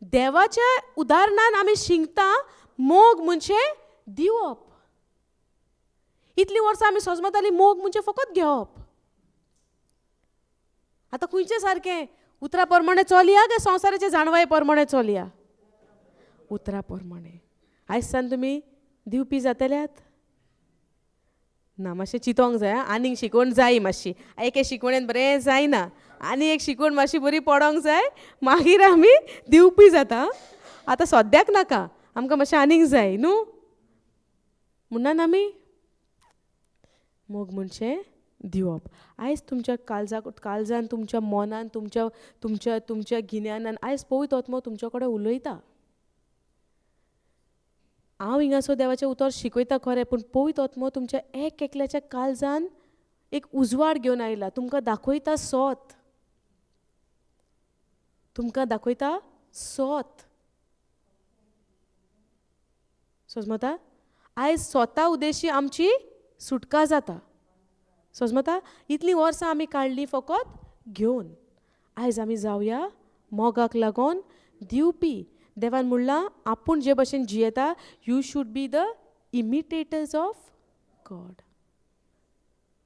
A: देवाच्या उदाहरणान आमी शिकता मोग म्हणजे दिवप. इतलीं वर्सां आमी सजमतालीं मोग म्हणजे फकत घेवप. आतां खंयचें सारकें? उतरा प्रमाणे चलया काय संवसाराचे जाणवाये प्रमाणे चलया? उतरा प्रमाणे. आयज सान तुमी दिवपी जातल्यात ना? मातशें चिंतोंक जाय, आनीक शिकवण जाय मातशी. एके शिकवणेन बरें जायना, आनी एक शिकवण मातशी बरी पडोंक जाय, मागीर आमी दिवपी जाता. आतां सद्याक नाका, आमकां मातशें आनीक जाय न्हू. म्हणून आमी मोग म्हणजे दिवप. आयज तुमच्या काळजाक, काळजान, तुमच्या मनान, तुमच्या तुमच्या तुमच्या गिन्यानान आयज पवित्र आत्मो तुमच्या कडेन उलयता. हांव हिंगासर देवाचें उतर शिकयता खरें, पूण पवित्र आत्मो तुमच्या एक एकल्याच्या काळजान एक उजवाड घेवन आयला. तुमकां दाखयता सोत, तुमकां दाखयता सोत. सजमता? आयज स्वता उद्देशी आमची सुटका जाता. सजमता? इतलीं वर्सां आमी काडलीं फकत घेवन. आयज आमी जावया मोगाक लागून दिवपी. देवान म्हणलां आपूण जे भशेन जियेता, you should be the imitators of God.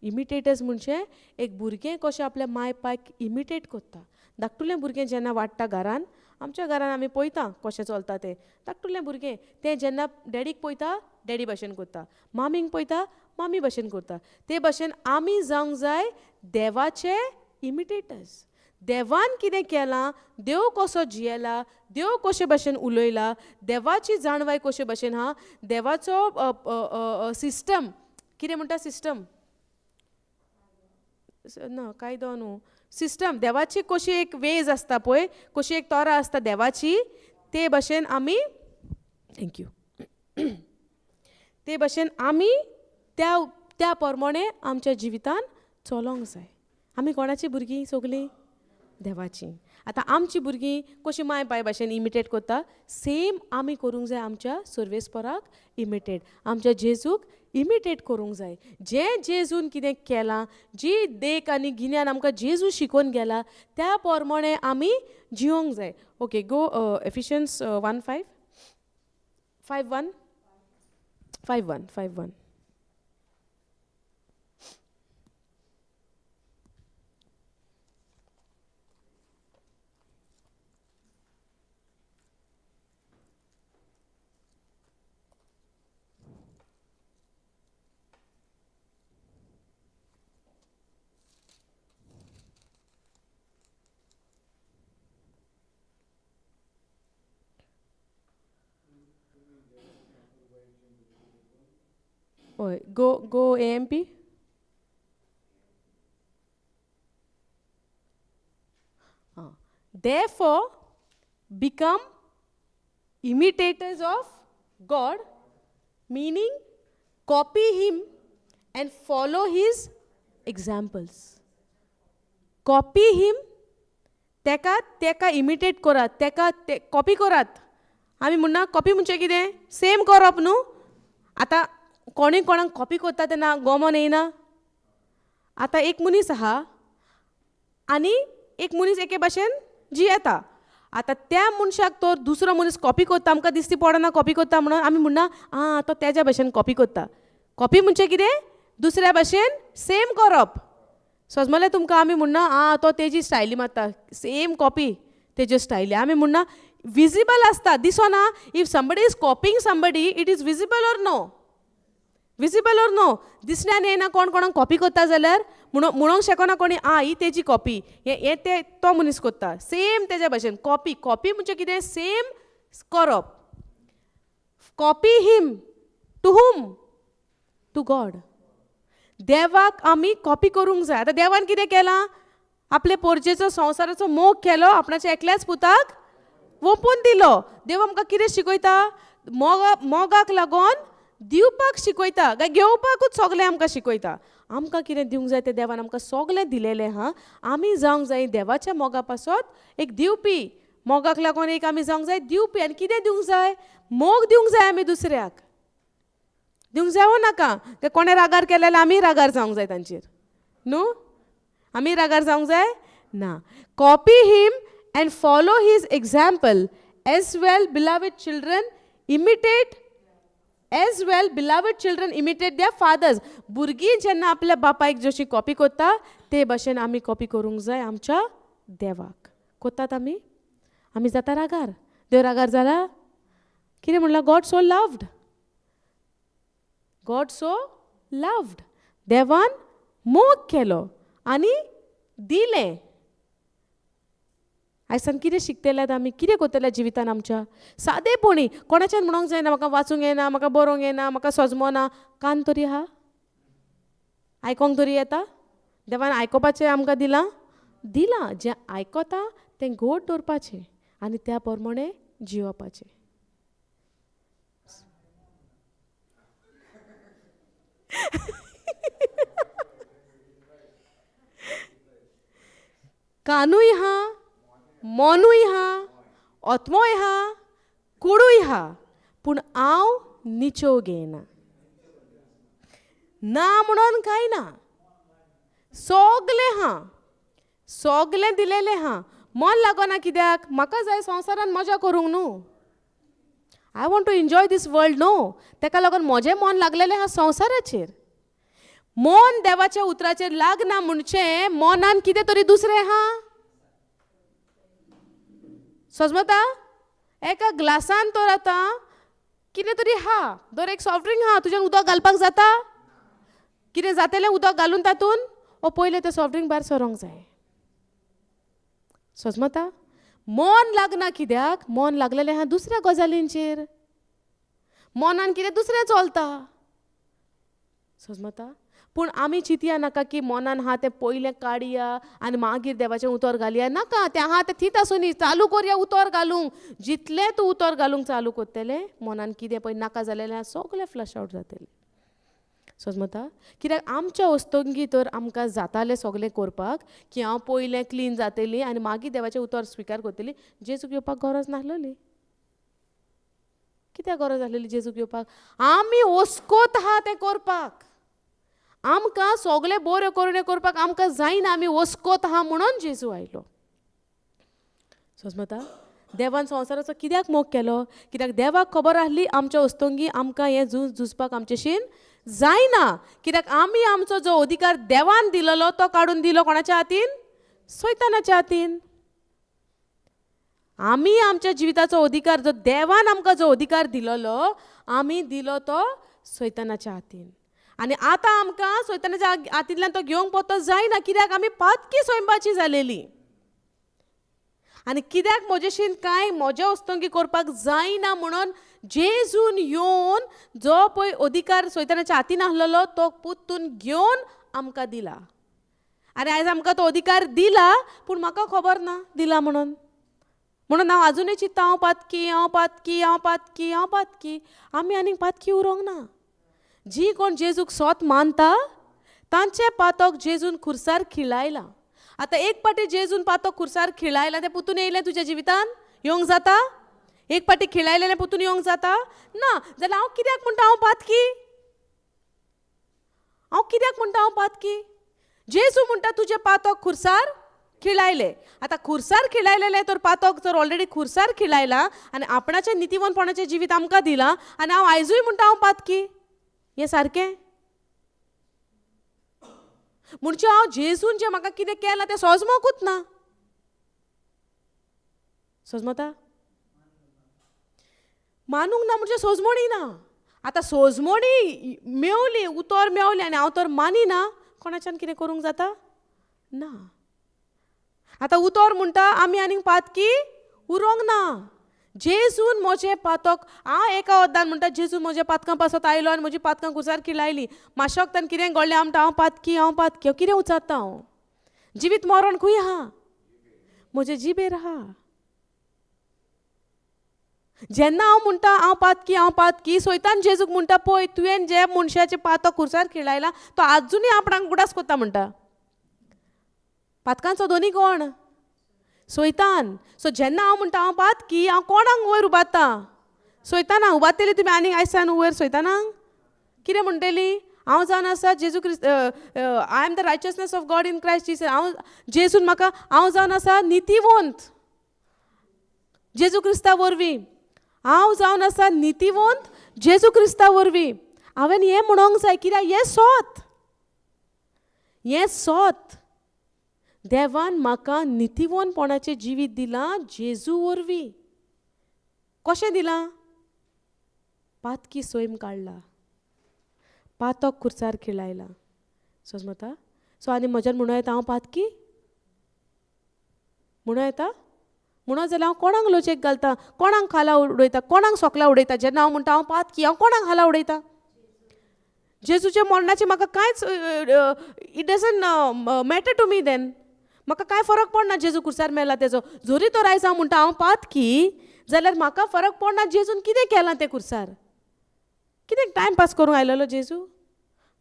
A: Imitators म्हणजे एक भुरगें कशें आपल्या माय पायक इमिटेट करता. धाकटुलें भुरगें जेन्ना वाडटा घरान, आमच्या घरान आमी पळयता कशें चलता तें. धाकटुलें भुरगें तें जेन्ना डॅडीक पळयता डॅडी भशेन करता, मामीक पळयता मामी भशेन करता. ते भशेन आमी जावंक जाय देवाचे इमिटेटर्स. देवान कितें केलां, देव कसो जियेला, देव कशे भशेन उलयला, देवाची जाणवाय कशे भशेन आहा, देवाचो सिस्टम कितें म्हणटा, सिस्टम ना कायदो न्हू, सिस्टम देवाची कशी एक वेज आसता पळय, कशी एक तोरा आसता देवाची, ते भशेन आमी, thank you, ते भशेन आमी त्या त्या प्रमाणे आमच्या जिवितान चलोंक जाय. आमी कोणाची भुरगीं सगलीं? देवाची. आतां आमची भुरगीं कशी माय पाय भाशेन इमिटेट करता, सेम आमी करूंक जाय आमच्या सर्वेस्पराक इमिटेट, आमच्या जेजूक इमिटेट करूंक जाय. जें जेजून कितें केलां, जी देख आनी गिन्यान आमकां जेजू शिकोवन गेला, त्या प्रमाणे आमी जिवंक जाय. Okay, go Ephesians 1:5 5:1 5:1 5:1. हय, गो गो AMP. Therefore become imitators of God, meaning copy him and follow his examples. Copy him, तेका तेका इमिटेट करात, तेका ते कॉपी करात. आमी म्हणना कॉपी म्हणजे कितें, सेम करप न्हू. आतां कोणूय कोणाक कॉपी करता तेन्ना गोमोन येयना. आतां एक मनीस आहा आनी एक मनीस एके भाशेन जियेता. आतां त्या मनशाक तो दुसरो मनीस कॉपी करता, आमकां दिसती पडना कॉपी करता म्हणून आमी म्हणना आं तो तेज्या भशेन कॉपी करता. कॉपी म्हणजे कितें? दुसऱ्या भशेन सेम करप. सजमलें तुमकां? आमी म्हणना आं तो तेजी स्टायली मारता, सेम कॉपी तेज्यो स्टायली. आमी म्हणना विजिबल आसता, दिसना. If somebody is copying somebody, it is visible or no? Visible or no? दिसण्यान येना कोण कोणाक कॉपी करता जाल्यार म्हणूंक शकना कोणी आं ही तेजी कॉपी, हें ते तो मनीस करता सेम तेज्या भशेन. कॉपी कॉपी म्हणजे कितें? सेम करप. Copy him to whom? To God. देवाक आमी कॉपी करूंक जाय. आतां देवान कितें केलां? आपले पोरजेचो संवसाराचो मोग केलो, आपणाच्या एकल्याच पुताक वोंपून दिलो. देव आमकां कितें शिकयता? मोगाक लागून दिवपाक शिकयता काय घेवपाकूच सगळें आमकां शिकयता? आमकां कितें दिवंक जाय तें देवान आमकां सगळें दिलेलें आहा. आमी जावंक जाय देवाच्या मोगा पासत एक दिवपी. मोगाक लागून एक आमी जावंक जाय दिवपी. आनी कितें दिवंक जाय? मोग दिवंक जाय आमी दुसऱ्याक. दिवंक जाय वो नाका? ते कोणें रागार केलें जाल्यार आमी रागार जावंक जाय तांचेर न्हू? आमी रागार जावंक जाय ना. Copy him and follow his example. As well beloved children imitate, as well beloved children imitate their fathers. भुरगीं जेन्ना आपल्या बापायक जशी कॉपी करता ते भशेन आमी कॉपी करूंक जाय आमच्या देवाक. करतात आमी? आमी जाता रागार. देव रागार जाला? कितें म्हणलां? God so loved, God so loved. देवान मोग केलो आनी दिलें. आयसान कितें शिकतल्यात आमी? कितें करतले जिवितान आमच्या? सादेपणी कोणाच्यान म्हणोंक जायना म्हाका वाचूंक येना, म्हाका बरोवंक येना, म्हाका सजमना. कान तरी आहा, आयकोंक तरी येता. देवान आयकोपाचें आमकां दिलां, दिलां. जें आयकता तें गोड दवरपाचें आनी त्या प्रमाणें जियोपाचें. कानूय आहा, मनूय आहा, आत्मोय आहा, कुडूय आहा, पूण हांव निचोव घेयना. ना म्हणून कांय ना, सगलें आहा, सगलें दिलेलें आहा. मन लागना कित्याक? म्हाका जाय संवसारान मजा करूंक न्हू. I want to enjoy this world न्हू. तेका लागून म्हजें मन लागलेलें आहा संवसाराचेर. मन देवाच्या उतराचेर लागना म्हणचे मनान कितें तरी दुसरें आहा. सजमता? एका ग्लासान तर आतां कितें तरी आहा, दर एक सॉफ्ट ड्रिंक आहा, तुज्यान उदक घालपाक जाता? कितें जातलें उदक घालून तातूंत? ओ पयलें तें सॉफ्ट ड्रिंक भायर सरोंक जाय. सजमता? मन लागना कित्याक? मन लागलेलें आहा दुसऱ्या गजालींचेर. मनान कितें दुसरें चलता. सजमता? पूण आमी चिंतया नाका की मनान आहा तें पयलें काडया आनी मागीर देवाचें उतर घालया. नाका, तें आहा तें थीत आसूं, चालू करया उतर घालूंक. जितलें तूं उतर घालूंक चालू करतलें मनान कितें पळय नाका जालेलें आहा सगळें फ्लश आवट जातलें. सजमता? कित्याक आमच्या वस्तंगी तर आमकां जातालें सगळें करपाक की हांव पयलें क्लीन जातली आनी मागीर देवाचें उतर स्विकार करतली. जेजूक येवपाक गरज नासलेली. कित्याक गरज आसलेली जेजूक येवपाक? आमी वस्कोत आहा तें करपाक. आमकां सगळें बऱ्यो करुण्यो करपाक आमकां जायना, आमी वस्कोत आहा म्हणून जेजू आयलो. सजमता? देवान संवसाराचो कित्याक मोग केलो? कित्याक देवाक खबर आसली आमच्या वस्तंगी आमकां हें झूज झुजपाक आमचेशीन जायना. कित्याक आमी आमचो जो अधिकार देवान दिलेलो तो काडून दिलो कोणाच्या हातीन? सैतानाच्या हातीन. आमी आमच्या जिविताचो अधिकार जो देवान आमकां जो अधिकार दिलेलो आमी दिलो तो सैतानाच्या हातीन. आनी आतां आमकां सैतानाच्या हातींतल्यान तो घेवंक पोतो जायना. कित्याक आमी पातकी स्वयंपाची जालेली. आनी कित्याक म्हजेशीन कांय म्हज्या वस्तंगी करपाक जायना म्हणून जेजून येवन जो पळय अधिकार सैतानाच्या हातीन आसलेलो तो पुतून घेवन आमकां दिला. आनी आयज आमकां तो अधिकार दिला, पूण म्हाका खबर ना दिला म्हणून. म्हणून हांव आजुनूय चिंत्ता हांव पातकी, हांव पातकी, हांव पातकी, हांव पातकी. आमी आनीक पातकी उरोंक ना. जी कोण जेजूक सोत मानता तांचे पातक जेजून खुर्सार खिळायला. आतां एक पाटी जेजून पातक खुर्सार खिळायला तें पुतून येयलें तुज्या जिवितान येवंक जाता? एक पाटी खिळायलेलें पुतून येवंक जाता ना? जाल्यार हांव कित्याक म्हणटा हांव पातकी? हांव कित्याक म्हणटा हांव पातकी? जेजू म्हणटा तुजें पातक खुर्सार खिळायले. आतां खुरसार खिळायलेलें तर पातक जर ऑलरेडी खुरसार खिळायला आनी आपणाचें नितीवंतपणाचें जिवीत आमकां दिलां आनी हांव आयजूय म्हणटा हांव पातकी, हें सारकें? म्हणजे हांव जेजून जें म्हाका कितें केलां तें सोजमोकूच ना. सोजमता? मानूंक ना म्हणजे सोजमोणी ना. आतां सोजमोणी मेवली, उतर मेवलें आनी हांव तर मानिना, कोणाच्यान कितें करूंक जाता ना. आतां उतर म्हणटा आमी आनीक पातकी उरोंक ना. जेजून म्हजें पातक, हांव एका वद्दान म्हणटा जेजून म्हज्या पातकां पासत आयलो आनी म्हजी पातकां कुसार खिळायली. मातशा वखदान कितें घडलें, हांव म्हणटा हांव पातकी, हांव पातकी. हांव कितें उचारता? हांव जिवीत मरण खंय आहा? म्हजे जिबेर आहा. जेन्ना हांव म्हणटा हांव पातकी, हांव पातकी, सोयतान जेजूक म्हणटा पळय तुवें जे मनशाचें पातक खुरसार खिळायलां तो आजुनूय आपणाक उगडास कोत्ता म्हणटा. पातकांचो दोनी कोण? सोयतान. सो जेन्ना हांव म्हणटा हांव पातकी, हांव कोणाक वयर उबारता? सोयताना उबारतली तुमी आनीक आयसान वयर सोयतानाक कितें म्हणटली? हांव जावन आसा जेजू क्रिस्त, I am the righteousness of God in Christ Jesus. हांव जेजून म्हाका, हांव जावन आसा नितीवंत जेजू क्रिस्ता वरवीं. हांव जावन आसा नितीवंत जेजू क्रिस्ता वरवीं. हांवें हें म्हणोंक जाय कित्याक हें सोत, हें सोत. देवान म्हाका नितीवंतपणाचें जिवीत दिलां जेजू वरवीं. कशें दिलां? पातकी सैम काडला, पातक खुरसार खिळायला. समजता? सो आनी म्हज्यान म्हणूं येता हांव पातकी? म्हणूं येता? म्हणून जाल्यार हांव कोणाक लोचेक घालता, कोणाक खाला उडयता, कोणाक सोकला उडयता? जेन्ना हांव म्हणटा हांव पातकी, हांव कोणाक खाला उडयता? जेजूच्या मरणाचें म्हाका कांयच, it doesn't matter to me then. म्हाका कांय फरक पडना जेजू खुरसार मेला तेजो. जरी तर आयज हांव म्हणटा हांव पातकी जाल्यार म्हाका फरक पडना जेजून कितें केलां तें खुरसार. कितें टायम पास करूंक आयलेलो जेजू?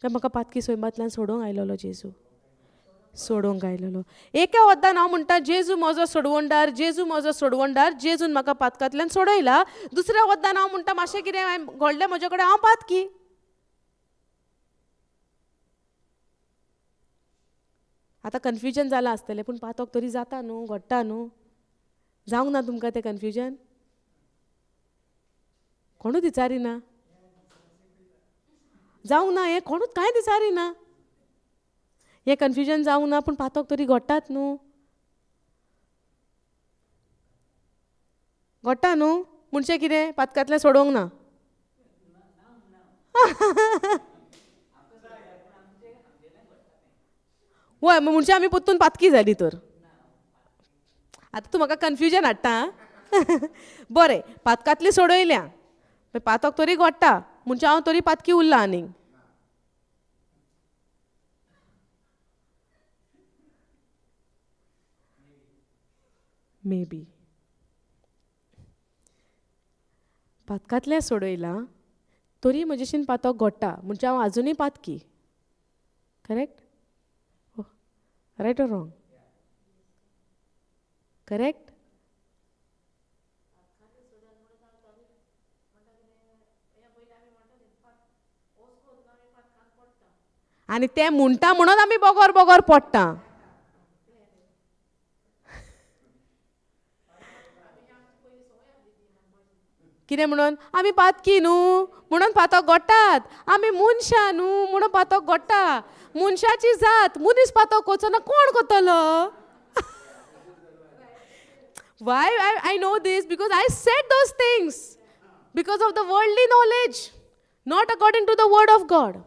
A: काय म्हाका पातकी सैमांतल्यान सोडोवंक आयलेलो जेजू? सोडोवंक आयलेलो. एका वद्दान हांव म्हणटा जेजू म्हजो सोडवणदार, जेजू म्हजो सोडवणदार, जेजून म्हाका पातकांतल्यान सोडयला. दुसऱ्या वद्दान हांव म्हणटा मातशें कितें घडलें म्हजे कडेन, हांव पातकी. आतां कन्फ्युजन जालां आसतलें, पूण पातक तरी जाता न्हू, घडटा न्हू. जावंक ना तुमकां तें कन्फ्युजन? कोणूच विचारिना? जावंक ना हें? कोणूच कांय विचारिना हें कन्फ्युजन जावंक ना? पूण पातक तरी घडटात न्हू, घडटा न्हू. म्हणजे कितें पातकांतलें सोडोवंक ना? वय, म्हणजे आमी परतून पातकी जाली तर. आतां तूं म्हाका कन्फ्युजन हाडटा. बरें, पातकांतली सोडयल्या, पातक तरी घडटा, म्हणजे हांव तरी पातकी उरला आनीक. मे बी पातकांतलें सोडयलां तरी म्हजेशीन पातक घडटा, म्हणजे हांव आजुनूय पातकी. Correct? Right or wrong? Correct? आनी ते म्हणटा म्हणून आमी बोगोर बोगोर पडटा. कितें म्हणून? आमी पातकी न्हू म्हणून पातक घडटात, आमी मनशां न्हू म्हणून पातक घडटा. मनशाची जात, मनीस पातक करचो ना कोण करतलो? Why I know this? Because I said those things because of the worldly knowledge, not according to the word of God.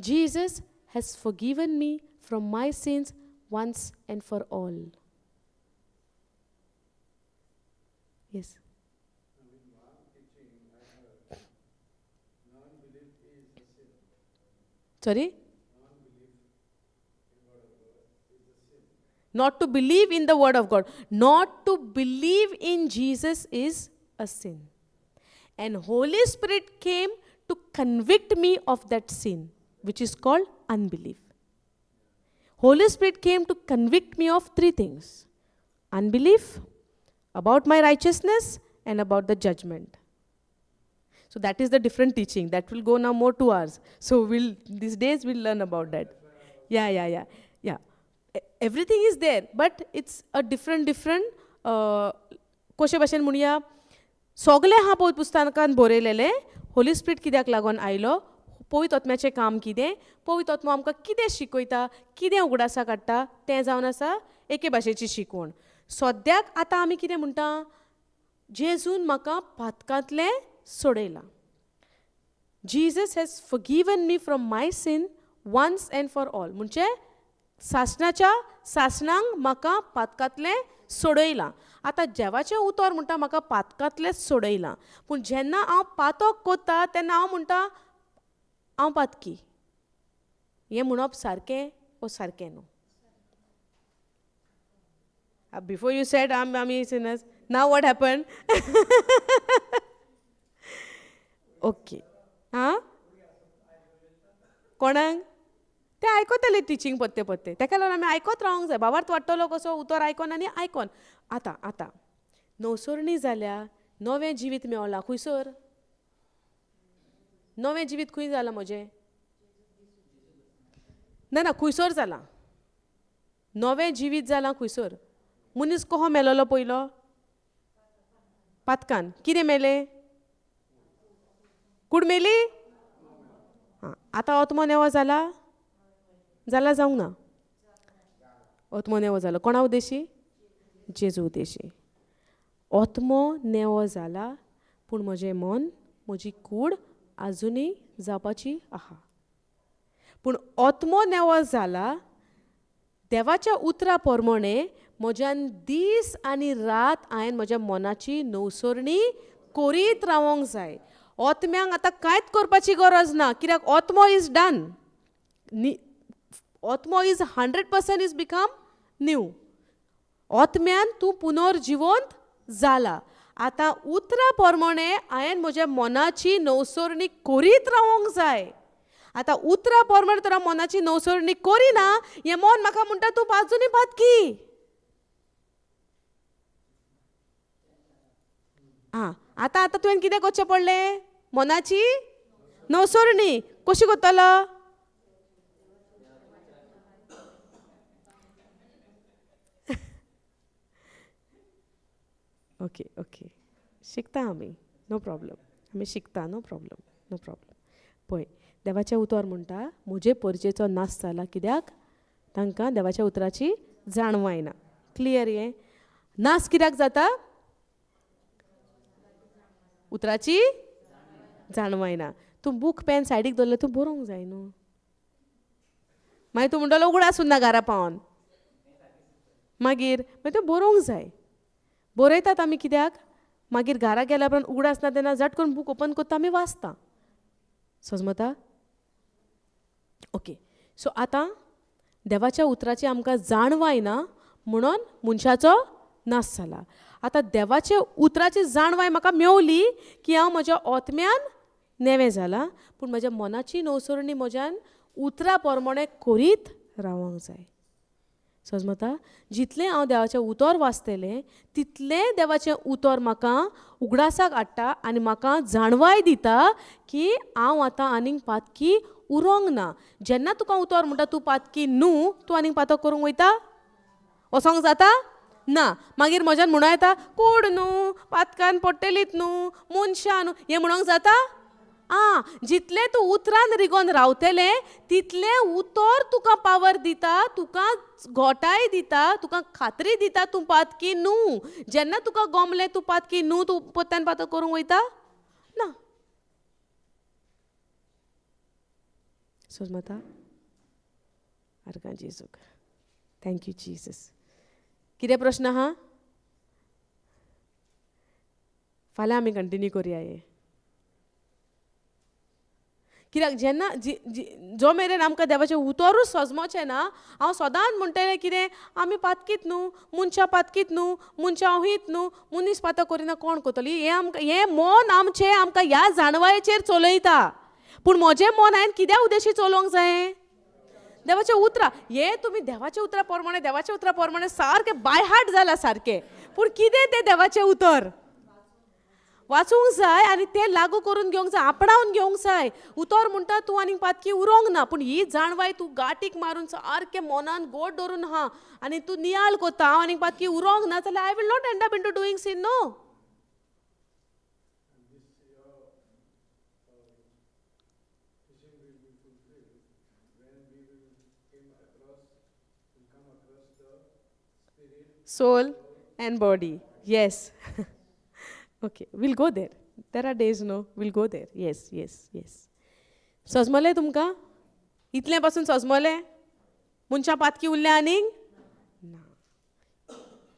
A: Jesus has forgiven me from my sins once and for all. Yes. Sorry? Not to believe in the word of God. Not to believe in Jesus is a sin. And Holy Spirit came to convict me of that sin, which is called unbelief. Holy Spirit came to convict me of three things: unbelief, about my righteousness, and about the judgment. So that is the different teaching. That will go now more 2 hours. So these days we'll learn about that. Yeah. Everything is there, but it's a different different, कशे भाशेन म्हणया, सोगलें आहा पवित्र पुस्तकान बरयलेलें. Holi spirit कित्याक लागून आयलो, पवित्र आत्म्याचें काम कितें, पवित्र आत्मो आमकां कितें शिकयता, कितें उगडासा काडटा, तें जावन आसा एके भाशेची शिकवण. सद्याक आतां आमी कितें म्हणटा, जेजून म्हाका पातकांतलें सोडयलां. Jesus has forgiven me from my sin once and for all. म्हणजे सासणाच्या सासणांक म्हाका पातकांतलें सोडयलां. आतां देवाचें उतर म्हणटा म्हाका पातकांतलें सोडयलां, पूण जेन्ना हांव पातक कोत्ता तेन्ना हांव म्हणटा हांव पातकी. हें म्हणप सारकें वो सारकें न्हू? Before you said आमी sinners, now what happen? Okay, आं, कोणाक ते आयकतले टिचींग पत्ते पत्ते, तेका लागून आमी आयकत रावंक जाय. बाबार्थ वाडटलो कसो उतर आयकोन आनी आयकोन. आतां आतां नवसरणी जाल्या, नवें जिवीत मेवलां. खुंयसर नवें जिवीत खंय जालां म्हजें? ना ना, खुंयसर जालां नवें जिवीत जालां? खुंयसर मनीस कहो मेलोलो पयलो? पातकान. कितें मेलें? कूड मेली. आं, आतां आत्मो नेवो जाला? जाला जावंक ना? आत्मो नेवो जालो कोणा उद्देशी? जेजू उद्देशी. आत्मो नेवो जाला, पूण म्हजें मन, म्हजी कूड आजुनूय जावपाची आहा. पूण आत्मो नेवो जाला, देवाच्या उतरा प्रमाणे म्हज्यान दीस आनी रात हांवें म्हज्या मनाची नवसरणी करीत रावोंक जाय. आत्म्यांक आतां कांयच करपाची गरज ना, कित्याक आत्मो is done, आत्मो is 100% is become new. आत्म्यान तूं पुनर्जिवंत जाला. आतां उतरा प्रमाणे हांवें म्हज्या मनाची नवसरणी करीत रावोंक जाय. आतां उतरा प्रमाणे तर हांव मनाची नवसरणी करिना, हें मन म्हाका म्हणटा तूं बाजूनी पातकी. आं, आतां आतां तुवें कितें करचें पडलें? मनाची नवसरणी कशी करतलो? ओके ओके, शिकता आमी, नो प्रॉब्लम, आमी शिकता, नो प्रॉब्लम, नो प्रॉब्लम. पळय देवाचें उतर म्हणटा म्हजे परजेचो नाश जाला कित्याक तांकां देवाच्या उतराची जाणवाय ना. क्लियर? हें नाश कित्याक जाता? उतराची जाणवाय ना. तूं बूक पेन सायडीक दवरलें, तूं बरोवंक जाय न्हू. मागीर तूं म्हणटलो उगडास उरना घरा पावन, मागीर मागीर तूं बरोवंक जाय. बरयतात आमी कित्याक? मागीर घरा गेल्या उपरांत उगडास ना तेन्ना झट करून बूक ओपन करता आमी वाचता. समजता? ओके, सो आतां देवाच्या उतराची आमकां जाणवाय ना म्हणून मनशाचो नाश जाला. आतां देवाच्या उतराची जाणवाय म्हाका मेवली की हांव म्हज्या आत्म्यान नेवें जालां, पूण म्हज्या मनाची नवसरणी म्हज्यान उतरा प्रमाणे करीत रावंक जाय. समजता? जितलें हांव देवाचें उतर वाचतलें तितलें देवाचें उतर म्हाका उगडासाक हाडटा आनी म्हाका जाणवाय दिता की हांव आतां आनीक पातकी उरोंक ना. जेन्ना तुका उतर म्हणटा तूं पातकी न्हू, तूं आनीक पातक करूंक वयता? वचोंक जाता ना. मागीर म्हज्यान म्हणूं येता कोड न्हू, पातकान पडटलीत न्हू, मनशां न्हू, हें म्हणोंक जाता? आं, जितलें तूं उतरान रिगोन रावतलें तितलें उतर तुका पावर दिता, तुका घोटाय दिता, तुका खात्री दिता तूं पातकी न्हू. जेन्ना तुका गोमलें तूं पातकी न्हू, तूं पोत्यान पातक करूंक वयता ना. समजता? आर्गां जेजूक. Thank you Jesus. कितें प्रश्न आहा? फाल्यां आमी कंटिन्यू करुया हें. कित्याक जेन्ना जो मेरेन आमकां देवाचें उतरूच सजमोचें ना, हांव सदांच म्हणटलें कितें आमी पातकीत न्हू, मनशां पातकीत न्हू, मनशां अहीत न्हू, मनीस पातक करिना कोण करतली? हें आमकां हें मन आमचें आमकां ह्या जाणवायेचेर चलयता. पूण म्हजें मन हांवें कित्या उद्देशी चलोवंक जाय? देवाच्या उतरां. हें तुमी देवाच्या उतरा प्रमाणे, देवाच्या उतरा प्रमाणे सारकें बाय हार्ट जालां सारकें, पूण कितें तें देवाचें उतर? वाचूंक जाय आनी तें लागू करून घेवंक जाय, आपणावन घेवंक जाय. उतर म्हणटा तूं आनीक पातकी उरोंक ना, पूण ही जाणवाय तूं गांठीक मारून सारकें मनान गोड दवरून आहा आनी तूं नियाळ कोत्ता हांव आनीक पातकी उरोंक ना जाल्यार I will not end up into doing sin. No. Soul and body. Yes. Okay, we'll go there. There are days, no? We'll go there. Yes, yes, yes. सजमलें तुमकां? इतलें पासून सजमलें? मनशां पातकी उरल्या आनीक ना.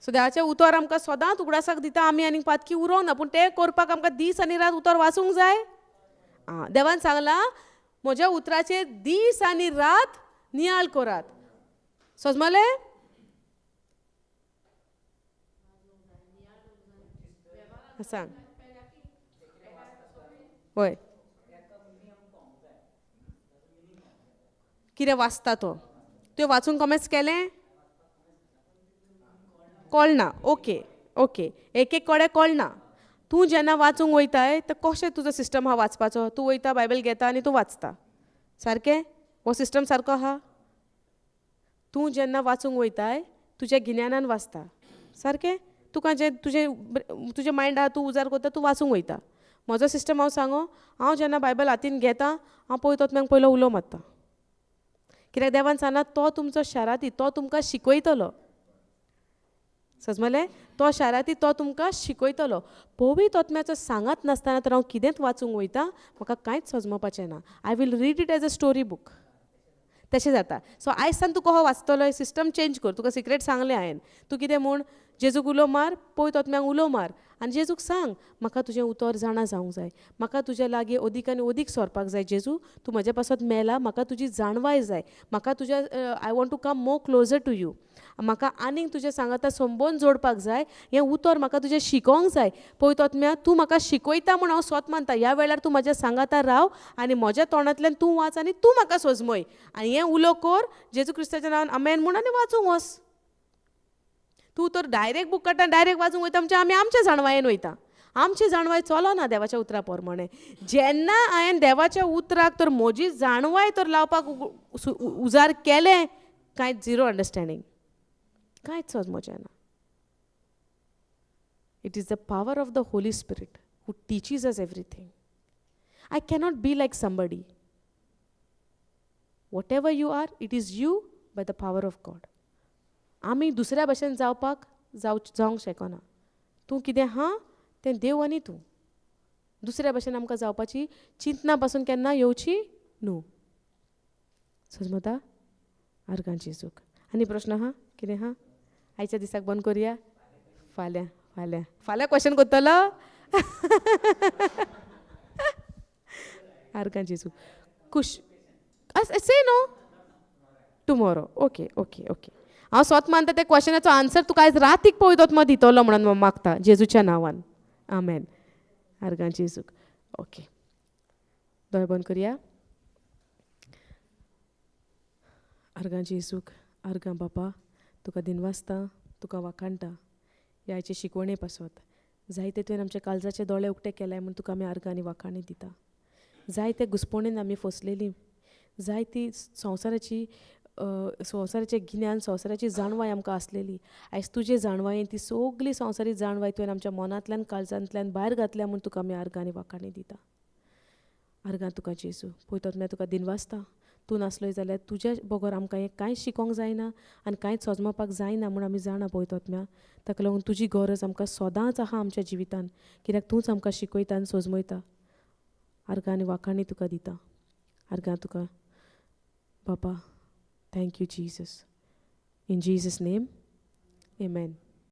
A: सो देवाचें उतर आमकां सदांच उगडासाक दिता आमी आनीक पातकी उरोंक ना, पूण तें करपाक आमकां दीस आनी रात उतर वाचूंक जाय. आं, देवान सांगलां म्हज्या उतराचेर दीस आनी रात नियाळ करात. सजमलें? सांग. हय, कितें वाचता तो? त्यो वाचूंक कॉमेंट्स केलें? कळना. ओके ओके, एक एक कडेन कळना. तूं जेन्ना वाचूंक वयताय तर कशें तुजो सिस्टम आहा वाचपाचो? तूं वयता बायबल घेता आनी तूं वाचता, सारकें? हो सिस्टम सारको आहा? तूं जेन्ना वाचूंक वयताय तुज्या गिन्यानान वाचता, सारकें? तुका जें तुजें तुजें मायंड आहा तूं उजार करता, तूं वाचूंक वयता. म्हजो सिस्टम हांव सांगो, हांव जेन्ना बायबल हातीन घेता हांव पळयता तो पयलो उलो मारता, कित्याक देवान सांगला तो तुमचो शाराती, तो तुमकां शिकयतलो. सजमलें? तो शाराती, तो तुमकां शिकयतलो. पवित्र आत्म्याचो सांगात नासतना तर हांव कितेंच वाचूंक वयता, म्हाका कांयच सजमपाचें ना. I will read it as a story book. तशें जाता. सो आयज सान तूं कसो वाचतलो? सिस्टम चेंज कर. तुका सिक्रेट सांगलें हांवें. तूं कितें म्हूण जेजूक उलो मार, पवित्र आत्म्याक उलो मार आनी जेजूक सांग म्हाका तुजें उतर जाणा जावंक जाय, म्हाका तुज्या लागीं अदीक आनी अदीक सरपाक जाय. जेजू तूं म्हज्या पासत मेला, म्हाका तुजी जाणवाय जाय, म्हाका तुज्या I want to come more closer to you, म्हाका आनीक तुज्या सांगाता संबंद जोडपाक जाय, हें उतर म्हाका तुजें शिकोवंक जाय. पवित्र आत्म्या तूं म्हाका शिकयता म्हूण हांव स्वत मानता. ह्या वेळार तूं म्हज्या सांगाता राव आनी म्हज्या तोंडांतल्यान तूं वाच आनी तूं म्हाका सोजमय आनी हें उलो कर जेजू क्रिस्ताच्या नांवान आमेन म्हूण आनी वाचूंक वच. तूं तर डायरेक्ट बूक काडटा, डायरेक्ट वाचूंक वयता, म्हणजे आमी आमच्या जाणवायेन वयता. आमची जाणवाय चलना देवाच्या उतरा प्रमाणे. जेन्ना हांवें देवाच्या उतराक तर म्हजी जाणवाय तर लावपाक उजार केलें, कांय झिरो अंडरस्टँडींग, कांयच समजचें ना. It is the power of the Holy Spirit who teaches us everything. I cannot be like somebody. Whatever you are, it is you by the power of God. आमी दुसऱ्या भशेन जावपाक जावंक शकना. तूं कितें आहा तें देव आनी तूं. दुसऱ्या भशेन आमकां जावपाची चिंतना पासून केन्ना येवची न्हू. सजमता? आर्गांची चूक. आनी प्रश्न आहा कितें आहा? आयच्या दिसाक बंद करुया. फाल्यां फाल्यां फाल्यां क्वेश्चन करतलो. आर्गांची चूक. खुश से न्हू टुमोरो. Okay okay okay. हांव स्वत मानता त्या क्वेश्चनाचो आन्सर तुका आयज रातीक पळयतो मग दितलो म्हणून मागता जेजूच्या नांवान. आमेन. आर्गांची चूक. ओके, दोळे बंद करुया. आर्गांची चूक. आर्गां बापा तुका दिनवासता, तुका वाखाणटा ह्या आयचे शिकवणे पासत. जायते तुवें आमच्या काळजाचे दोळे उक्ते केले म्हूण तुका आमी आर्गां आनी वाखाणी दिता. जायते घुस्पोणेन आमी फसलेली, जायती संवसाराची संवसाराचें गिन्यान, संवसाराची जाणवाय आमकां आसलेली. आयज तुजे जाणवायेन ती सगली संवसारी जाणवाय तुवें आमच्या मनांतल्यान काळजांतल्यान भायर घातल्या म्हूण तुका आमी आर्गां आनी वाखाणी दिता. आर्गां तुका जेजू. पळयतात मागीर तुका दिनवासता. तूं नासलोय जाल्यार तुज्या बगर आमकां हें कांयच शिकोंक जायना आनी कांयच सजमोवपाक जायना म्हूण आमी जाणा पळयतात म्या. ताका लागून तुजी गरज आमकां सदांच आहा आमच्या जिवितान, कित्याक तूंच आमकां शिकयता आनी सोजमयता. आर्गां आनी वाखाणी तुका दिता. आर्गां तुका बाबा. Thank you Jesus. In Jesus name, amen.